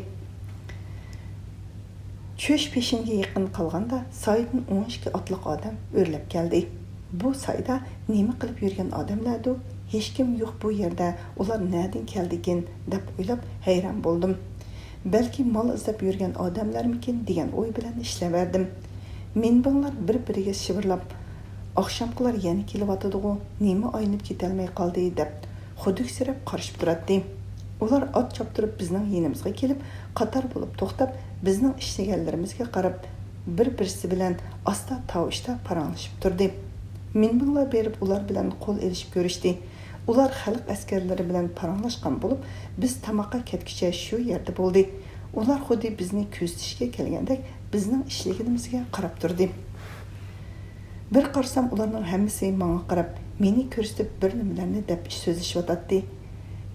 چۈش پېشىنگە يېقىن قالغاندا سايدىن ئون ئىككى ئاتلىق ئادەم ئۆرلەپ كەلدى. «بۇ سايدا نېمە قىلىپ يۈرگەن ئادەملەردۇ؟ ھېچكىم يوق بۇ يەردە، ئۇلار نەدىن كەلدىكىن؟» دەپ ئويلاپ ھەيران بولدۇم. «بەلكى مال ئىزدەپ يۈرگەن ئادەملەرمىكىن» دېگەن ئوي بىلەن ئىشلەۋەردىم. مىنبىڭلار بىر-بىرىگە شىۋىرلاپ، «ئاخشامقىلار يەنە كېلىۋاتىدىغۇ، نېمە ئايلىنىپ كېتەلمەي قالدى؟» دەپ خۇدۈكسىرەپ قارىشىپ تۇراتتى. ئۇلار ئات چاپتۇرۇپ بىزنىڭ يېنىمىزغا كېلىپ، قاتار بولۇپ توختاپ، بىزنىڭ ئىشلىگەنلىرىمىزگە قاراپ، بىر-بىرسى بىلەن ئاستا تاۋۇشتا پاراڭلىشىپ تۇردى. مىنبىڭلار بېرىپ ئۇلار بىلەن قول ئېلىشىپ كۆرۈشتى. ئۇلار خەلق ئەسكەرلىرى بىلەن پاراڭلاشقان بولۇپ، بىز تاماققا كەتكۈچە شۇ يەردە بولدى. ئۇلار خۇددى بىزنى كۆزىتىشكە كەلگەندەك بىزنىڭ ئىشلىگىنىمىزگە قاراپ تۇردى. بىر قارىسام، ئۇلارنىڭ ھەممىسى ماڭا قاراپ، مېنى كۆرسىتىپ بىر نېمىلەرنى دەپ سۆزلىشىۋاتاتتى.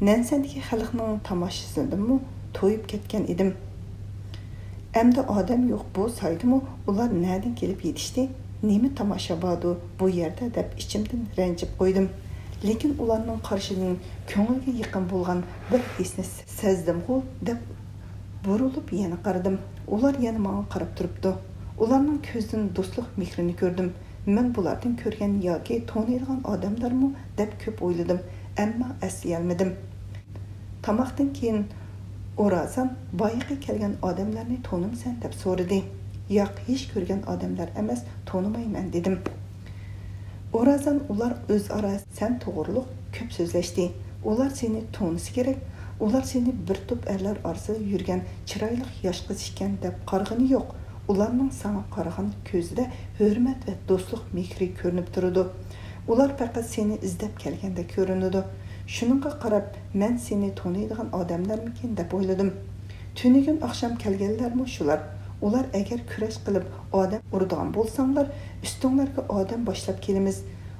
نەنسەندىكى خەلقنىڭ تاماشىسىدىنمۇ تويۇپ كەتكەن ئىدىم. ئەمدى ئادەم يوق بۇ سايدىمۇ ئۇلار نەدىن كېلىپ يېتىشتى، نېمە تاماشا باردۇ بۇ يەردە دەپ ئىچىمدىن رەنجىپ قويدۇم. لېكىن ئۇلارنىڭ قارىشىدىن كۆڭۈلگە يېقىن بولغان بىر ھېسنى سەزدىمغۇ دەپ بۇرۇلۇپ يەنە قارىدىم. ئۇلار يەنە ماڭا قاراپ تۇرۇپتۇ. ئۇلارنىڭ كۆزىدىن دوستلۇق مېھرىنى كۆردۈم. مەن بۇلاردىن كۆرگەن ياكى تونۇيدىغان ئادەملەرمۇ دەپ كۆپ ئويلىدىم، ئەمما ئەسلىيەلمىدىم. تاماقتىن كېيىن ئورازان، «بايىقى كەلگەن ئادەملەرنى تونۇمسەن؟» دەپ سورىدى. «ياق، ھېچ كۆرگەن ئادەملەر ئەمەس، تونۇمايمەن» دېدىم. ئورازان، ئۇلار ئۆزئارا سەن توغرۇلۇق كۆپ سۆزلەشتى. ئۇلار سېنى تونۇسا كېرەك. ئۇلار سېنى بىر توپ ئەرلەر ئارىسىدا يۈرگەن چىرايلىق ياش قىز ئىكەن دەپ قارىغىنى يوق. ئۇلارنىڭ ساڭا قارىغان كۆزىدە ھۆرمەت ۋە دوستلۇق مېھرى كۆرۈنۈپ تۇرىدۇ. ئۇلار پەقەت سېنى ئىزدەپ كەلگەندەك كۆرۈنىدۇ. شۇنىڭغا قاراپ، مەن سېنى تونۇيدىغان ئادەملەرمىكىن دەپ ئويلىدىم. تۈنۈگۈن ئاخشام كەلگەنلەرمۇ شۇلار. ئۇلار ئەگەر كۈرەش قىلىپ ئادەم ئۇرىدىغان بولساڭلار، ئۈستۈڭلارگە ئادەم باشلاپ كېلىمىز.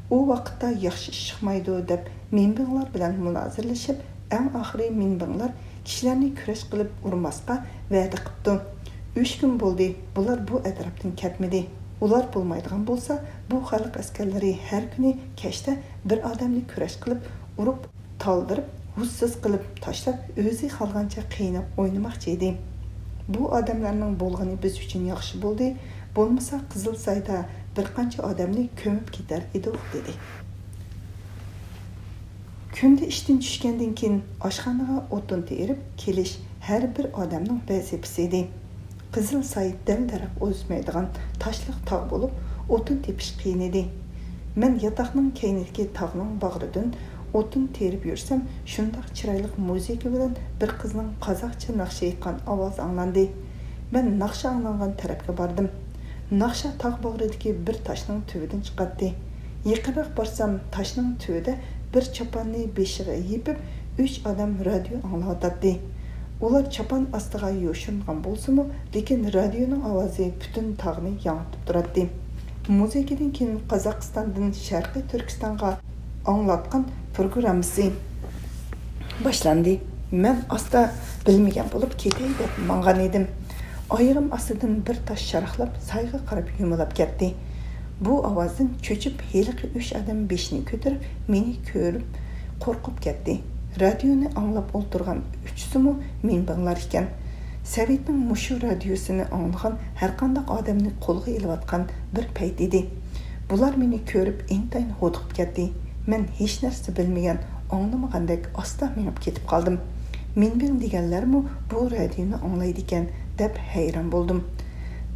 ئۇ ۋاقىتتا ياخشى ئىش چىقمايدۇ دەپ مىنبىڭلار بىلەن مۇنازىرىلىشىپ، ئەڭ ئاخىرى مىنبىڭلار كىشىلەرنى كۈرەش قىلىپ ئۇرماسقا ۋەدە قىپتۇ. ئۈچ كۈن بولدى، بۇلار بۇ ئەتراپتىن كەتمىدى. ئۇلار بولمايدىغان بولسا، بۇ خەلق ئەسكەرلىرى ھەر كۈنى كەچتە بىر ئادەمنى كۈرەش قىلىپ ئۇرۇپ، تالدىرىپ، ھوشسىز قىلىپ تاشلاپ، ئۆزى خالىغانچە قىيناپ ئوينىماقچى ئىدى. بۇ ئادەملەرنىڭ بولغىنى بىز ئۈچۈن ياخشى بولدى، بولمىسا قىزىلسايدا بىر قانچە ئادەمنى كۆمۈپ كېتەر ئىدۇق، دېدى. كۈندە ئىشتىن چۈشكەندىن كېيىن ئاشخانىغا ئوتۇن تېرىپ كېلىش ھەر بىر ئادەمنىڭ ۋەزىپىسى ئىدى. قىزىل ساي دەل-دەرەخ ئۆسمەيدىغان تاشلىق تاغ بولۇپ، ئوتۇن تېپىش قىيىن ئىدى. مەن ياتاقنىڭ كەينىدىكى تاغنىڭ باغرىدىن ئوتۇن تېرىپ يۈرسەم، شۇنداق چىرايلىق مۇزىكا بىلەن بىر قىزنىڭ قازاقچە ناخشا ئېيتقان ئاۋازى ئاڭلاندى. مەن ناخشا ئاڭلانغان تەرەپكە باردىم. ناخشا تاغ باغرىدىكى بىر تاشنىڭ تۈۋىدىن چىقاتتى. يېقىنراق بارسام، تاشنىڭ تۈۋىدە بىر چاپاننى بېشىغا يېپىپ، ئۈچ ئادەم رادىيو ئاڭلاۋاتاتتى. ئۇلار چاپان ئاستىغا يوشۇرۇنغان بولسىمۇ، لېكىن رادىيونىڭ ئاۋازى پۈتۈن تاغنى ياڭرىتىپ تۇراتتى. مۇزىكىدىن كېيىن قازاقىستاندىن شەرقىي تۈركىستانغا ئاڭلاتقان پروگراممىسى باشلاندى. مەن ئاستا بىلمىگەن بولۇپ كېتەي دەپ ماڭغان ئىدىم. ئايىغىم ئاستىدىن بىر تاش شاراقلاپ سايغا قاراپ يۇمىلاپ كەتتى. بۇ ئاۋازدىن چۆچۈپ ھېلىقى ئۈچ ئادەم بېشىنى كۆتۈرۈپ مېنى كۆرۈپ قورقۇپ كەتتى. رادىيونى ئاڭلاپ ئولتۇرغان ئۈچىسىمۇ مىنبىڭلار ئىكەن. سوۋېتنىڭ مۇشۇ رادىيوسىنى ئاڭلىغان ھەرقانداق ئادەمنى قولغا ئېلىۋاتقان بىر پەيت ئىدى. بۇلار مېنى كۆرۈپ ئىنتايىن ھودۇقۇپ كەتتى. مەن ھېچنەرسە بىلمىگەن، ئاڭلىمىغاندەك ئاستا مېڭىپ كېتىپ قالدىم. مىنبىڭ دېگەنلەرمۇ بۇ رادىيونى ئاڭلايدىكەن دەپ ھەيران بولدۇم.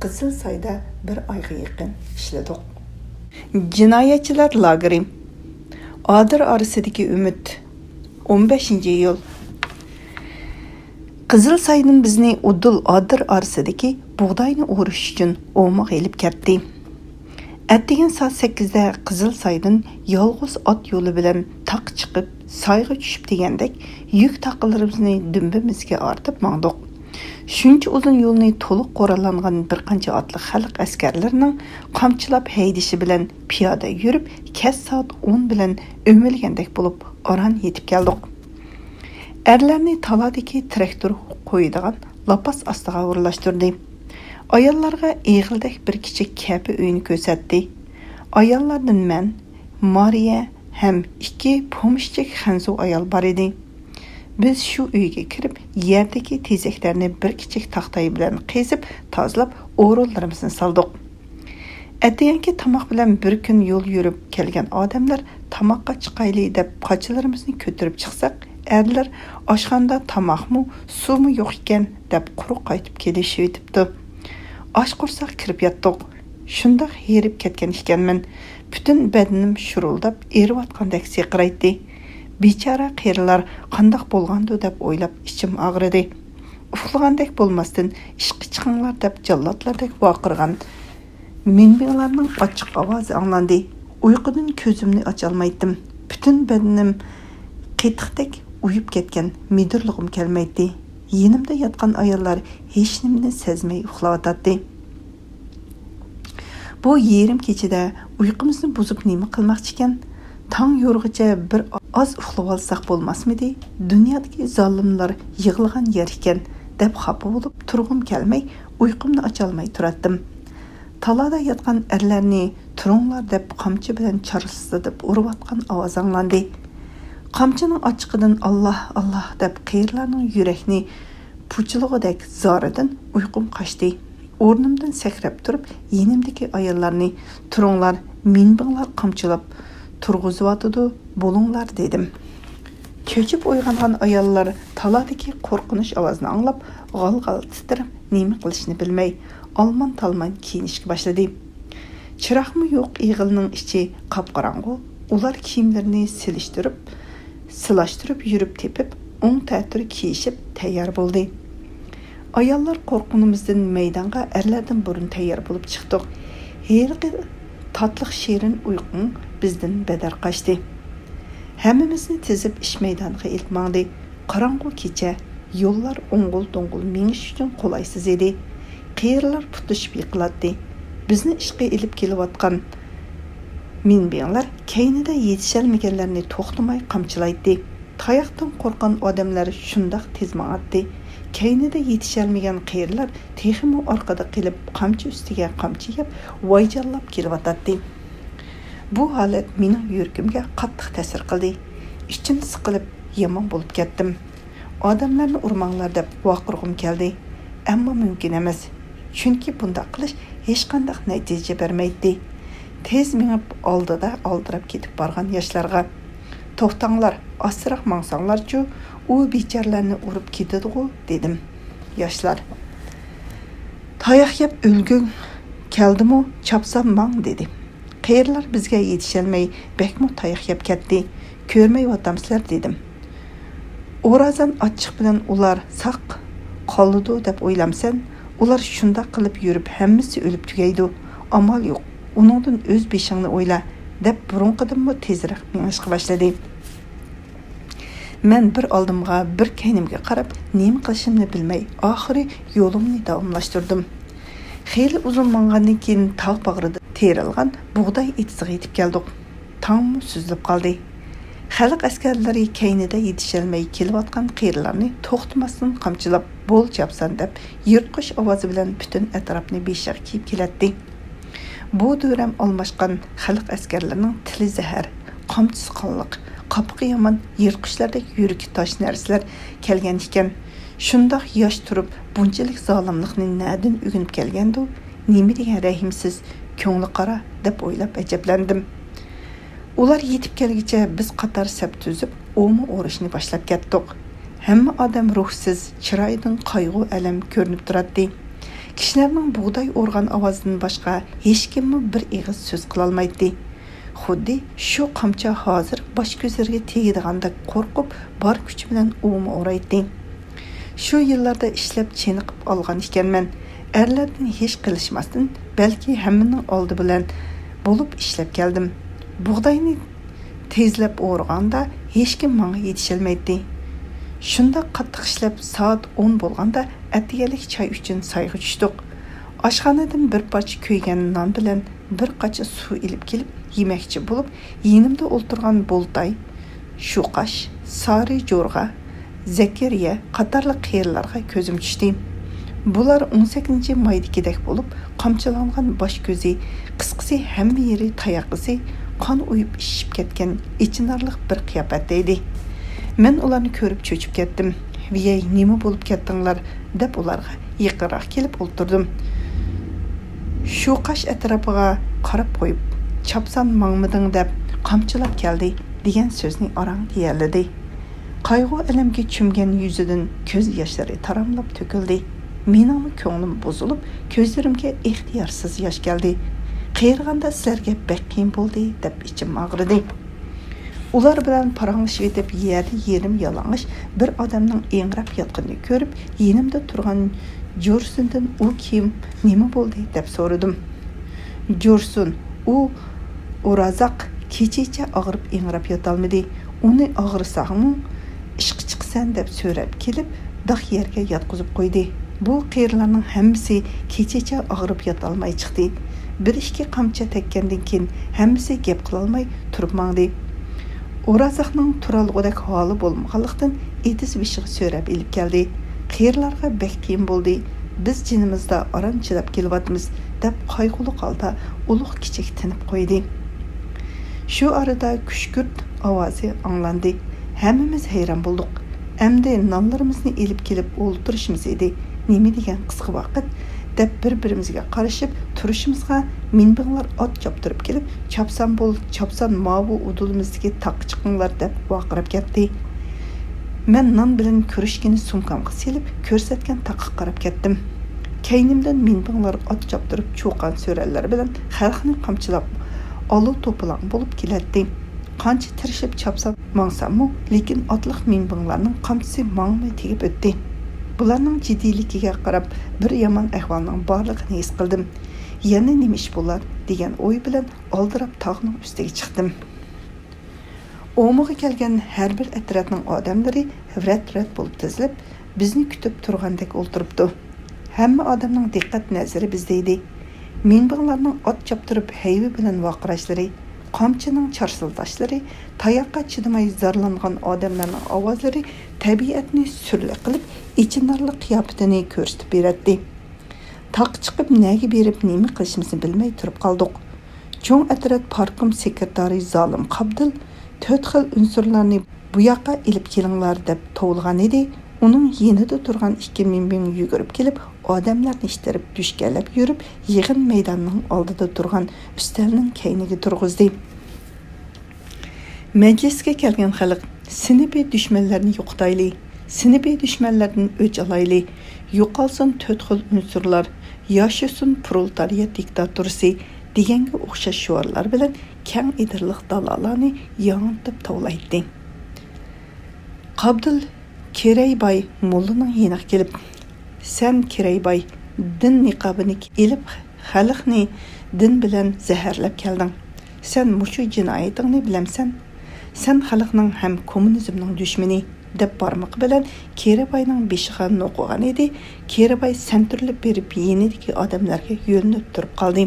قىزىل سايدا بىر ئايغا يېقىن ئىشلىدۇق. جىنايەتچىلەر لاگېرى. ئادىر ئارىسىدىكى ئۈمىد. ئون بەشىنچى ئىيۇل. قىزىل سايدىن بىزنى ئۇدۇل ئادىر ئارىسىدىكى بۇغداينى ئورۇش ئۈچۈن ئوماق ئېلىپ كەتتى. ئەتىگەن سائەت سەككىزدە قىزىل سايدىن يالغۇز ئات يولى بىلەن تاغقا چىقىپ، سايغا چۈشۈپ دېگەندەك يۈك تاقىلىرىمىزنى دۈمبىمىزگە ئارتىپ ماڭدۇق. شۇنچە ئۇزۇن يولنى تولۇق قوراللانغان بىر قانچە ئاتلىق خەلق ئەسكەرلىرىنىڭ قامچىلاپ ھەيدىشى بىلەن پىيادە يۈرۈپ، كەچ سائەت ئون بىلەن ئۆمىلىگەندەك بولۇپ، ئاران يېتىپ كەلدۇق. ئەرلەرنى تالادىكى تىراكتور قويىدىغان لاپاس ئاستىغا ئورۇنلاشتۇردى. ئاياللارغا ئېغىلدەك بىر كىچىك كەپە ئۆينى كۆرسەتتى. ئاياللاردىن مەن، مارىيە ھەم ئىككى پومېشچىك خەنزۇ ئايال بار ئىدى. بىز شۇ ئۆيگە كىرىپ، يەردىكى تېزەكلەرنى بىر كىچىك تاختاي بىلەن قېزىپ، تازىلاپ، ئورۇنلىرىمىزنى سالدۇق. ئەتىگەنكى تاماق بىلەن بىر كۈن يول يۈرۈپ كەلگەن ئادەملەر تاماققا چىقايلى دەپ قاچىلىرىمىزنى كۆتۈرۈپ چىقساق، ئەرلەر ئاشخانىدا تاماقمۇ، سۇمۇ يوق ئىكەن دەپ قۇرۇق قايتىپ كېلىشىۋېتىپتۇ. ئاچ قورساق كىرىپ ياتتۇق. شۇنداق ھېرىپ كەتكەن ئىكەنمەن. پۈتۈن بەدىنىم شۇرۇلداپ ئېرىۋاتقاندەك سىرقىرايتتى. بىچارە قېرىلار قانداق بولغاندۇ دەپ ئويلاپ ئىچىم ئاغرىدى. ئۇخلىغاندەك بولماستىن، ئىشقا چىقىڭلار دەپ جاللاتلاردەك ۋارقىرىغان مىنبىڭلارنىڭ ئاچچىق ئاۋازى ئاڭلاندى. ئۇيقۇدىن كۆزۈمنى ئاچالمايتتىم. پۈتۈن بەدىنىم قېتىقتەك ئۇيۇپ كەتكەن، مىدىرلىغۇم كەلمەيتتى. يېنىمدا ياتقان ئاياللار ھېچنېمىنى سەزمەي ئۇخلاۋاتاتتى. بۇ يېرىم كېچىدە ئۇيقۇمىزنى بۇزۇپ نېمە قىلماقچىكەن؟ تاڭ يورۇغىچە بىر ئاز ئۇخلىۋالساق بولماسمىدى؟ دۇنيادىكى زالىملار يىغىلغان يەر ئىكەن، دەپ خاپا بولۇپ تۇرغۇم كەلمەي، ئۇيقۇمنى ئاچالماي تۇراتتىم. تالادا ياتقان ئەرلەرنى تۇرۇڭلار دەپ قامچا بىلەن چارسىتىپ ئۇرۇۋاتقان ئاۋاز ئاڭلاندى. قامچىنىڭ ئاچچىقىدىن «ئاللا، ئاللا» دەپ قېرىلارنىڭ يۈرەكنى پۇچىلىغۇدەك زارىدىن ئۇيقۇم قاچتى. ئورنۇمدىن سەكرەپ تۇرۇپ، يېنىمدىكى ئاياللارنى «تۇرۇڭلار، مىنبىڭلار قامچىلاپ تۇرغۇزۇۋاتىدۇ، بولۇڭلار» دېدىم. چۆچۈپ ئويغانغان ئاياللار تالادىكى قورقۇنچ ئاۋازنى ئاڭلاپ، غال-غال تىترەپ، نېمە قىلىشنى بىلمەي، ئالمان-تالمان كىيىنىشكە باشلىدى. چىراغمۇ يوق، ئېغىلنىڭ ئىچى قاپقاراڭغۇ. ئۇلار كىيىملىرىنى سېلىشتۇرۇپ، سىلاشتۇرۇپ يۈرۈپ تېپىپ، ئوڭ تەتۈر كىيىشىپ تەييار بولدى. ئاياللار قورققىنىمىزدىن مەيدانغا ئەرلەردىن بۇرۇن تەييار بولۇپ چىقتۇق. ھېلىقى تاتلىق شېرىن ئۇيقۇڭ بىزدىن بەدەر قاچتى. ھەممىمىزنى تىزىپ ئىش مەيدانىغا ئېلىپ ماڭدى. قاراڭغۇ كېچە، يوللار ئوڭغۇل-دوڭغۇل مېڭىش ئۈچۈن قولايسىز ئىدى. قېرىلار پۇتلىشىپ يىقىلاتتى. بىزنى ئىشقا ئېلىپ كېلىۋاتقان مىنبىڭلار كەينىدە يېتىشەلمىگەنلەرنى توختىماي قامچىلايتتى. تاياقتىن قورققان ئادەملەر شۇنداق تېز ماڭاتتى. كەينىدە يېتىشەلمىگەن قېرىلار تېخىمۇ ئارقىدا قېلىپ، قامچا ئۈستىگە قامچا يەپ، ۋايجانلاپ كېلىۋاتاتتى. بۇ ھالەت مېنىڭ يۈرىكىمگە قاتتىق تەسىر قىلدى. ئىچىم سىقىلىپ، يامان بولۇپ كەتتىم. ئادەملەرنى ئۇرماڭلار دەپ ۋارقىرىغۇم كەلدى. ئەمما مۇمكىن ئەمەس. چۈنكى بۇنداق قىلىش ھېچقانداق نەتىجە بەرمەيتتى. تېز مېڭىپ، ئالدىدا ئالدىراپ كېتىپ بارغان ياشلارغا توختاڭلار، ئاستىراق ماڭساڭلارچۇ، ئۇ بىچارىلەرنى ئۇرۇپ كېتىدىغۇ، دېدىم. ياشلار، تاياق يەپ ئۆلگۈڭ كەلدىمۇ، چاپسان ماڭ، دېدى. قېرىلار بىزگە يېتىشەلمەي، بەكمۇ تاياق يەپ كەتتى. كۆرمەيۋاتامسىلەر، دېدىم. ئورازان ئاچچىق بىلەن، ئۇلار ساق قالىدۇ دەپ ئويلامسەن؟ ئۇلار شۇنداق قىلىپ يۈرۈپ، ھەممىسى ئۆلۈپ تۈگەيدۇ. ئامال يوق، ئۇنىڭدىن ئۆز بېشىڭنى ئويلا، دەپ بۇرۇنقىدىنمۇ تېزرەك مېڭىشقا باشلىدى. مەن بىر ئالدىمغا، بىر كەينىمگە قاراپ، نېمە قىلىشىمنى بىلمەي، ئاخىرى يولۇمنى داۋاملاشتۇردۇم. خېلى ئۇزۇن ماڭغاندىن كېيىن، تاغ باغرىدا تېرىلغان بۇغداي ئېتىزىغا يېتىپ كەلدۇق. تاڭمۇ سۈزۈلۈپ قالدى. خەلق ئەسكەرلىرى كەينىدە يېتىشەلمەي كېلىۋاتقان قېرىلارنى توختىماستىن قامچىلاپ، بول چاپسان دەپ، يىرتقۇچ ئاۋازى بىلەن پۈتۈن ئەتراپنى بېشىغا كىيىپ كېلەتتى. بۇ دۈرەم ئالماشقان خەلق ئەسكەرلىرىنىڭ تىلى زەھەر، قامچىسى قانلىق، قاپىقى يامان يىرتقۇچلاردەك يۈرىكى تاش نەرسىلەر كەلگەن ئىكەن. شۇنداق ياش تۇرۇپ، بۇنچىلىك زالىملىقنى نەدىن ئۆگىنىپ كەلگەندۇ؟ نېمە دېگەن رەھىمسىز، كۆڭلى قارا، دەپ ئويلاپ ئەجەبلەندىم. ئۇلار يېتىپ كەلگۈچە بىز قاتار سەپ تۈزۈپ، ئوۋما ئورۇشنى باشلاپ كەتتۇق. ھەممە ئادەم روھسىز، چىرايىدىن قايغۇ-ئەلەم كۆرۈنۈپ تۇراتتى. كىشىلەرنىڭ بۇغداي ئورغان ئاۋازىدىن باشقا ھېچكىممۇ بىر ئېغىز سۆز قىلالمايتتى. خۇددى شۇ قامچا ھازىر باش-كۆزلىرىگە تېگىدىغاندەك قورقۇپ، بار كۈچى بىلەن ئوۋما ئورايتتى. شۇ يىللاردا ئىشلەپ چېنىقىپ ئالغان ئىكەنمەن. ئەرلەردىن ھېچ قېلىشماستىن، بەلكى ھەممىنىڭ ئالدى بىلەن بولۇپ ئىشلەپ كەلدىم. بۇغداينى تېزلەپ ئورىغاندا، ھېچكىم ماڭا يېتىشەلمەيتتى. شۇنداق قاتتىق ئىشلەپ، سائەت ئون بولغاندا، ئەتىگەنلىك چاي ئۈچۈن سايغا چۈشتۇق. ئاشخانىدىن بىر پارچە كۆيگەن نان بىلەن بىر قاچا سۇ ئېلىپ كېلىپ، يېمەكچى بولۇپ، يېنىمدا ئولتۇرغان بولتاي، شۇقاش، سارى جورغا، زەكەرىيە قاتارلىق قېرىلارغا كۆزۈم چۈشتى. بۇلار ئون سەككىزىنچى مايدىكىدەك بولۇپ، قامچىلانغان باش-كۆزى، قىسقىسى، ھەممە يېرى تاياق ئىزى، قان ئۇيۇپ ئىششىپ كەتكەن ئېچىنارلىق بىر قىياپەتتە ئىدى. مەن ئۇلارنى كۆرۈپ چۆچۈپ كەتتىم. ۋىيەي، نېمە بولۇپ كەتتىڭلار؟ دەپ ئۇلارغا يېقىنراق كېلىپ ئولتۇردۇم. شۇقاش ئەتراپىغا قاراپ قويۇپ، چاپسان ماڭمىدىڭ دەپ قامچىلاپ كەلدى، دېگەن سۆزنى ئاراڭ دېيەلىدى. قايغۇ-ئەلەمگە چۆمگەن يۈزىدىن كۆز ياشلىرى تاراملاپ تۆكۈلدى. مېنىڭمۇ كۆڭلۈم بۇزۇلۇپ، كۆزلىرىمگە ئىختىيارسىز ياش كەلدى. قېرىغاندا سىلەرگە بەك قىيىن بولدى، دەپ ئىچىم ئاغرىدى. ئۇلار بىلەن پاراڭلىشىۋېتىپ، يەردە يېرىم يالىڭاچ بىر ئادەمنىڭ ئىڭراپ ياتقىنىنى كۆرۈپ، يېنىمدا تۇرغان جورسۇندىن، ئۇ كىم، نېمە بولدى، دەپ سورىدىم. جورسۇن، ئۇ ئورازاق، كېچىچە ئاغرىپ ئىڭراپ ياتالمىدى. ئۇنى ئاغرىساڭمۇ، ئىشقا چىقىسەن دەپ سۆرەپ كېلىپ، داق يەرگە ياتقۇزۇپ قويدى. بۇ قېرىلارنىڭ ھەممىسى كېچىچە ئاغرىپ ياتالماي چىقتى. بىر ئىككى قامچا تەگكەندىن كېيىن، ھەممىسى گەپ قىلالماي تۇرۇپ ماڭدى. ئورازاقنىڭ تۇرالىغۇدەك ھالى بولمىغانلىقتىن، ئېتىز بېشىغا سۆرەپ ئېلىپ كەلدى. قېرىلارغا بەك قىيىن بولدى. بىز جېنىمىزدا ئاران چىداپ كېلىۋاتىمىز، دەپ قايغۇلۇق ھالدا ئۇلۇغ-كىچىك تىنىپ قويدى. شۇ ئارىدا كۈشكۈرت ئاۋازى ئاڭلاندى. ھەممىمىز ھەيران بولدۇق. ئەمدى نانلىرىمىزنى ئېلىپ كېلىپ ئولتۇرۇشىمىز ئىدى. نېمە دېگەن قىسقا ۋاقىت، دەپ بىر-بىرىمىزگە قارىشىپ تۇرۇشىمىزغا، مىنبىڭلار ئات چاپتۇرۇپ كېلىپ، چاپسان بول، چاپسان ماۋۇ ئۇدۇلىمىزدىكى تاغقا چىقىڭلار، دەپ ۋارقىراپ كەتتى. مەن نان بىلەن كۈرۈشكىنى سومكامغا سېلىپ، كۆرسەتكەن تاغقا قاراپ كەتتىم. كەينىمدىن مىنبىڭلار ئات چاپتۇرۇپ، چۇقان سۈرەنلىرى بىلەن خەلقنى قامچىلاپ، ئالا-توپىلاڭ بولۇپ كېلەتتى. قانچە تىرىشىپ چاپسان ماڭساممۇ، لېكىن ئاتلىق مىنبىڭلارنىڭ قامچىسى ماڭماي تېگىپ ئۆتتى. بۇلارنىڭ جىددىيلىكىگە قاراپ، بىر يامان ئەھۋالنىڭ بارلىقىنى ھېس قىلدىم. يەنە نېمە ئىش بولار دېگەن ئوي بىلەن ئالدىراپ تاغنىڭ ئۈستىگە چىقتىم. ئومىغا كەلگەن ھەر بىر ئەترەتنىڭ ئادەملىرى رەت-رەت بولۇپ تىزىلىپ، بىزنى كۈتۈپ تۇرغاندەك ئولتۇرۇپتۇ. ھەممە ئادەمنىڭ دىققەت نەزىرى بىزدە ئىدى. مىنبىڭلارنىڭ ئات چاپتۇرۇپ ھەيۋە بىلەن ۋارقىراشلىرى، قامچىنىڭ چارسىلداشلىرى، تاياققا چىدىماي زارلانغان ئادەملەرنىڭ ئاۋازلىرى تەبىئەتنى سۈرلۈك قىلىپ، ئېچىنارلىق قىياپىتىنى كۆرسىتىپ بېرەتتى. تاغقا چىقىپ نەگە بېرىپ نېمە قىلىشىمىزنى بىلمەي تۇرۇپ قالدۇق. چوڭ ئەترەت پارتكوم سېكرېتارى زالىم قابدىل تۆت خىل ئۇنسۇرلارنى بۇ ياققا ئېلىپ كېلىڭلار دەپ توۋلىغان ئىدى. ئۇنىڭ يېنىدا تۇرغان ئىككى مىنبىڭ يۈگۈرۈپ كېلىپ، ئادەملەرنى ئىتتىرىپ، دۈشكەنلەپ يۈرۈپ، يىغىن مەيدانىنىڭ ئالدىدا تۇرغان ئۈستەلنىڭ كەينىگە تۇرغۇزدى. مەجلىسكە كەلگەن خەلق، سىنىپىي دۈشمەنلەرنى يوقىتايلى، سىنىپىي دۈشمەنلەردىن ئۆچ ئالايلى، يوقالسۇن تۆت خىل ئۇنسۇرلار، ياشىسۇن پرولېتارىيەت دىكتاتورىسى دېگەنگە ئوخشاش شوئارلار بىلەن كەڭ ئېدىرلىق دالالارنى ياڭرىتىپ توۋلايتتى. قابدۇل كېرەيباي موللىنىڭ يېنىغا كېلىپ، سەن كېرەيباي دىن نىقابىنى ئېلىپ خەلقنى دىن بىلەن زەھەرلەپ كەلدىڭ. سەن مۇشۇ جىنايىتىڭنى بىلەمسەن؟ سەن خەلقنىڭ ھەم كوممۇنىزمنىڭ دۈشمىنى، دەپ بارمىقى بىلەن كېرەيباينىڭ بېشىغا نوقۇغان ئىدى. كېرەيباي سەنتۈرۈلۈپ بېرىپ يېنىدىكى ئادەملەرگە يۆلىنىپ تۇرۇپ قالدى.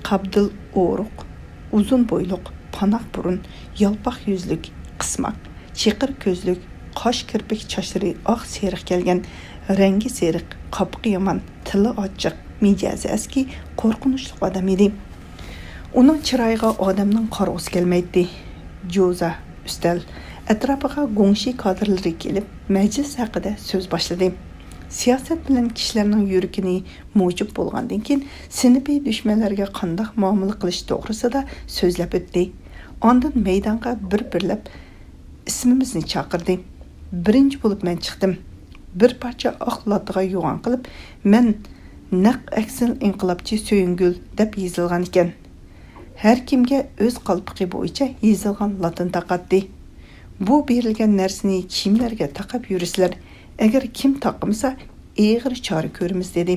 قابدىل ئورۇق، ئۇزۇن بويلۇق، پاناق بۇرۇن، يالپاق يۈزلۈك، قىسماق، چېقىر كۆزلۈك، قاش كىرپىك چاچلىرى ئاق سېرىق كەلگەن، رەڭگى سېرىق، قاپىقى يامان، تىلى ئاچچىق، مىجەزى ئەسكى، قورقۇنچلۇق ئادەم ئىدى. ئۇنىڭ چىرايىغا ئادەمنىڭ قارىغۇسى كەلمەيتتى. جوزا، ئۈستەل ئەتراپىغا گۇڭشى كادىرلىرى كېلىپ، مەجلىس ھەققىدە سۆز باشلىدى. سىياسەت بىلەن كىشىلەرنىڭ يۈرىكىنى مۇجۇپ بولغاندىن كېيىن، سىنىپىي دۈشمەنلەرگە قانداق مۇئامىلە قىلىش توغرىسىدا سۆزلەپ ئۆتتى. ئاندىن مەيدانغا بىر-بىرلەپ ئىسمىمىزنى چاقىردى. بىرىنچى بولۇپ مەن چىقتىم. بىر پارچە ئاق لاتىغا يوغان قىلىپ، مەن نەق ئەكسىل ئىنقىلابچى سۆيۈنگۈل دەپ يېزىلغان ئىكەن. ھەر كىمگە ئۆز قالپىقى بويىچە يېزىلغان لاتىن تاقاتتى. بۇ بېرىلگەن نەرسىنى كىيىملەرگە تاقاپ يۈرىسىلەر، ئەگەر كىم تاقىمىسا، ئېغىر چارە كۆرىمىز، دېدى.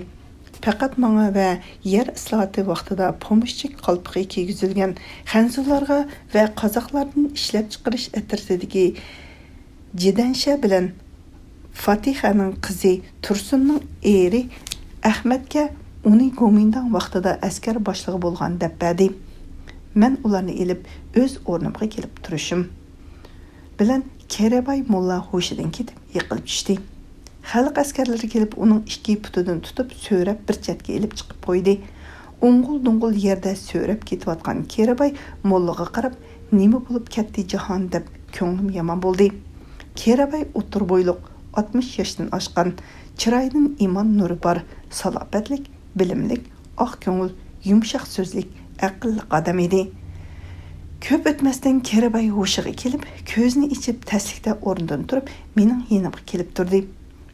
پەقەت ماڭا ۋە يەر ئىسلاھاتى ۋاقتىدا پومېشچىك قالپىقى كىيگۈزۈلگەن خەنزۇلارغا ۋە قازاقلاردىن ئىشلەپچىقىرىش ئەترىتىدىكى جىدەنشە بىلەن فاتىخەنىڭ قىزى تۇرسۇننىڭ ئېرى ئەخمەتكە ئۇنى گومىنداڭ ۋاقتىدا ئەسكەر باشلىقى بولغان دەپ بەردى. مەن ئۇلارنى ئېلىپ ئۆز ئورنۇمغا كېلىپ تۇرۇشۇم بىلەن كېرەيباي موللا ھوشىدىن كېتىپ يىقىلىپ چۈشتى. خەلق ئەسكەرلىرى كېلىپ ئۇنىڭ ئىككى پۇتىدىن تۇتۇپ سۆرەپ بىر چەتكە ئېلىپ چىقىپ قويدى. ئوڭغۇل-دوڭغۇل يەردە سۆرەپ كېتىۋاتقان كېرەيباي موللىغا قاراپ، نېمە بولۇپ كەتتى جاھان دەپ كۆڭلۈم يامان بولدى. كېرەيباي ئوتتۇرا بويلۇق، ئاتمىش ياشتىن ئاشقان، چىرايىدىن ئىمان نۇرى بار، سالاپەتلىك، بىلىملىك، ئاق كۆڭۈل، يۇمشاق سۆزلۈك، ئەقىللىق ئادەم ئىدى. كۆپ ئۆتمەستىن كېرەيباي ھوشىغا كېلىپ، كۆزىنى ئېچىپ تەسلىكتە ئورنىدىن تۇرۇپ مېنىڭ يېنىمغا كېلىپ تۇردى.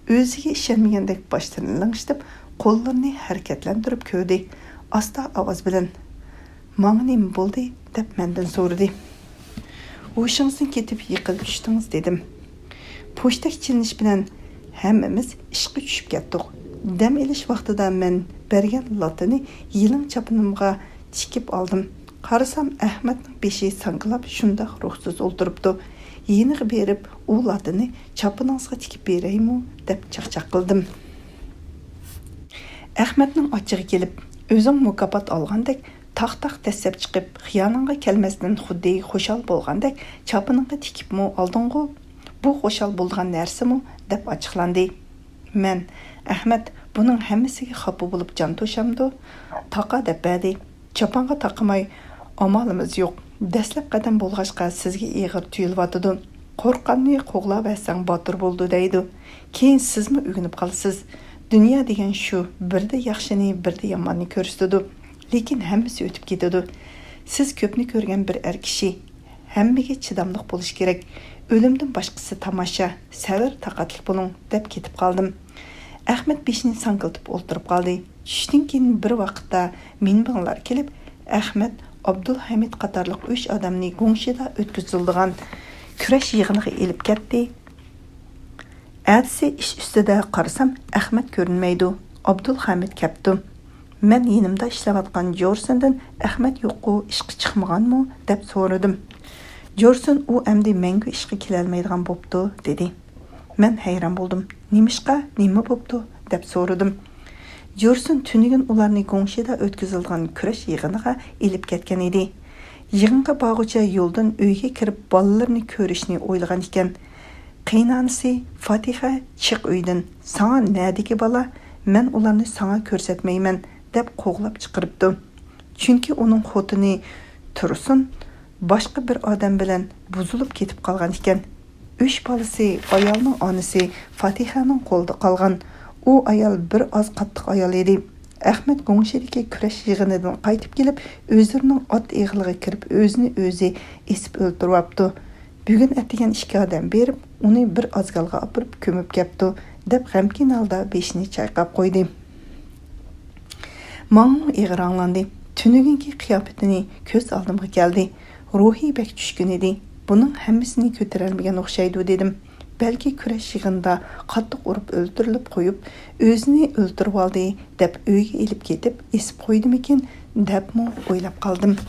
ئۆزىگە ئىشەنمىگەندەك باشلىرىنى لىڭشىتىپ، قوللىرىنى ھەرىكەتلەندۈرۈپ كۆردى. ئاستا ئاۋاز بىلەن، «ماڭا نېمە بولدى؟» دەپ مەندىن سورىدى. «ھوشىڭىزدىن كېتىپ يىقىلىپ چۈشتىڭىز» دېدىم. پوشتەك چېلىنىش بىلەن ھەممىمىز ئىشقا چۈشۈپ كەتتۇق. دەم ئېلىش ۋاقتىدا مەن بەرگەن لاتىنى يېلىڭ چاپىنىمغا تىكىپ ئالدىم. قارىسام، ئەخمەتنىڭ بېشى ساڭگىلاپ شۇنداق روھسىز ئولتۇرۇپتۇ. يېنىغا بېرىپ، ئۇ لاتىنى چاپىنىڭىزغا تىكىپ بېرەيمۇ دەپ چاقچاق قىلدىم. ئەخمەتنىڭ ئاچچىقى كېلىپ، ئۆزۈڭ مۇكاپات ئالغاندەك تاق-تاق دەسسەپ چىقىپ، خىيالىڭغا كەلمەستىن خۇددى خۇشال بولغاندەك چاپىنىڭغا تىكىپمۇ ئالدىڭغۇ؟ بۇ خۇشال بولىدىغان نەرسىمۇ؟ دەپ ئاچچىقلاندى. مەن، ئەخمەت بۇنىڭ ھەممىسىگە خاپا بولۇپ جان توشامدۇ؟ تاقا دەپ بەردى. چاپانغا تاقىماي ئامالىمىز يوق. دەسلەپ قەدەم بولغاچقا سىزگە ئېغىر تۇيۇلۇۋاتىدۇ. قورققاننى قوغلاۋەرسەڭ باتۇر بولىدۇ دەيدۇ. كېيىن سىزمۇ ئۆگىنىپ قالىسىز. دۇنيا دېگەن شۇ، بىردە ياخشىنى، بىردە ياماننى كۆرسىتىدۇ. لېكىن ھەممىسى ئۆتۈپ كېتىدۇ. سىز كۆپنى كۆرگەن بىر ئەر كىشى. ھەممىگە چىداملىق بولۇش كېرەك. ئۆلۈمدىن باشقىسى تاماشا. سەۋر، تاقەتلىك بولۇڭ، دەپ كېتىپ قالدىم. ئەخمەت بېشىنى ساڭگىلىتىپ ئولتۇرۇپ قالدى. چۈشتىن كېيىن بىر ۋاقىتتا مىنبىڭلار كېلىپ، ئەخمەت، ئابدۇلھەمىد قاتارلىق ئۈچ ئادەمنى گۇڭشىدا ئۆتكۈزۈلىدىغان كۈرەش يىغىنىغا ئېلىپ كەتتى. ئەتىسى ئىش ئۈستىدە قارىسام، ئەخمەت كۆرۈنمەيدۇ. ئابدۇلھەمىد كەپتۇ. مەن يېنىمدا ئىشلەۋاتقان جورسوندىن، «ئەخمەت يوققۇ، ئىشقا چىقمىغانمۇ؟» دەپ سورىدىم. جورسون، «ئۇ ئەمدى مەڭگۈ ئىشقا كېلەلمەيدىغان بوپتۇ» دېدى. مەن ھەيران بولدۇم. «نېمىشقا؟ نېمە بوپتۇ؟» دەپ سورىدىم. جورسون تۈنۈگۈن ئۇلارنى گۇڭشىدا ئۆتكۈزۈلىدىغان كۈرەش يىغىنىغا ئېلىپ كەتكەن ئىدى. يىغىنغا بارغۇچە يولدىن ئۆيگە كىرىپ بالىلىرىنى كۆرۈشنى ئويلىغان ئىكەن. قېيىنئانىسى فاتىخە، «چىق ئۆيدىن، ساڭا نەدىكى بالا، مەن ئۇلارنى ساڭا كۆرسەتمەيمەن» دەپ قوغلاپ چىقىرىپتۇ. چۈنكى ئۇنىڭ خوتۇنى تۇرسۇن باشقا بىر ئادەم بىلەن بۇزۇلۇپ كېتىپ قالغان ئىكەن. ئۈچ بالىسى، ئايالنىڭ ئانىسى فاتىخەنىڭ قولىدا قالغان. ئۇ ئايال بىر ئاز قاتتىق ئايال ئىدى. ئەخمەت گۇڭشىدىكى كۈرەش يىغىنىدىن قايتىپ كېلىپ، ئۆزلىرىنىڭ ئات ئېغىلىغا كىرىپ، ئۆزىنى ئۆزى ئېسىپ ئۆلتۈرۈۋاپتۇ. بۈگۈن ئەتىگەن ئىككى ئادەم بېرىپ، ئۇنى بىر ئازگالغا ئاپىرىپ كۆمۈپ كەپتۇ، دەپ غەمكىن ھالدا بېشىنى چايقاپ قويدى. ماڭىمۇ ئېغىر ئاڭلاندى. تۈنۈگۈنكى قىياپىتىنى كۆز ئالدىمغا كەلدى. روھى بەك چۈشكۈن ئىدى. بۇنىڭ ھەممىسىنى كۆتۈرەلمىگەن ئوخشايدۇ، دېدىم. بەلكى كۈرەش يىغىنىدا قاتتىق ئۇرۇپ ئۆلتۈرۈلۈپ قويۇپ، ئۆزىنى ئۆلتۈرۈۋالدى، دەپ ئۆيگە ئېلىپ كېتىپ ئېسىپ قويدىمىكىن، دەپمۇ ئويلاپ قالدىم.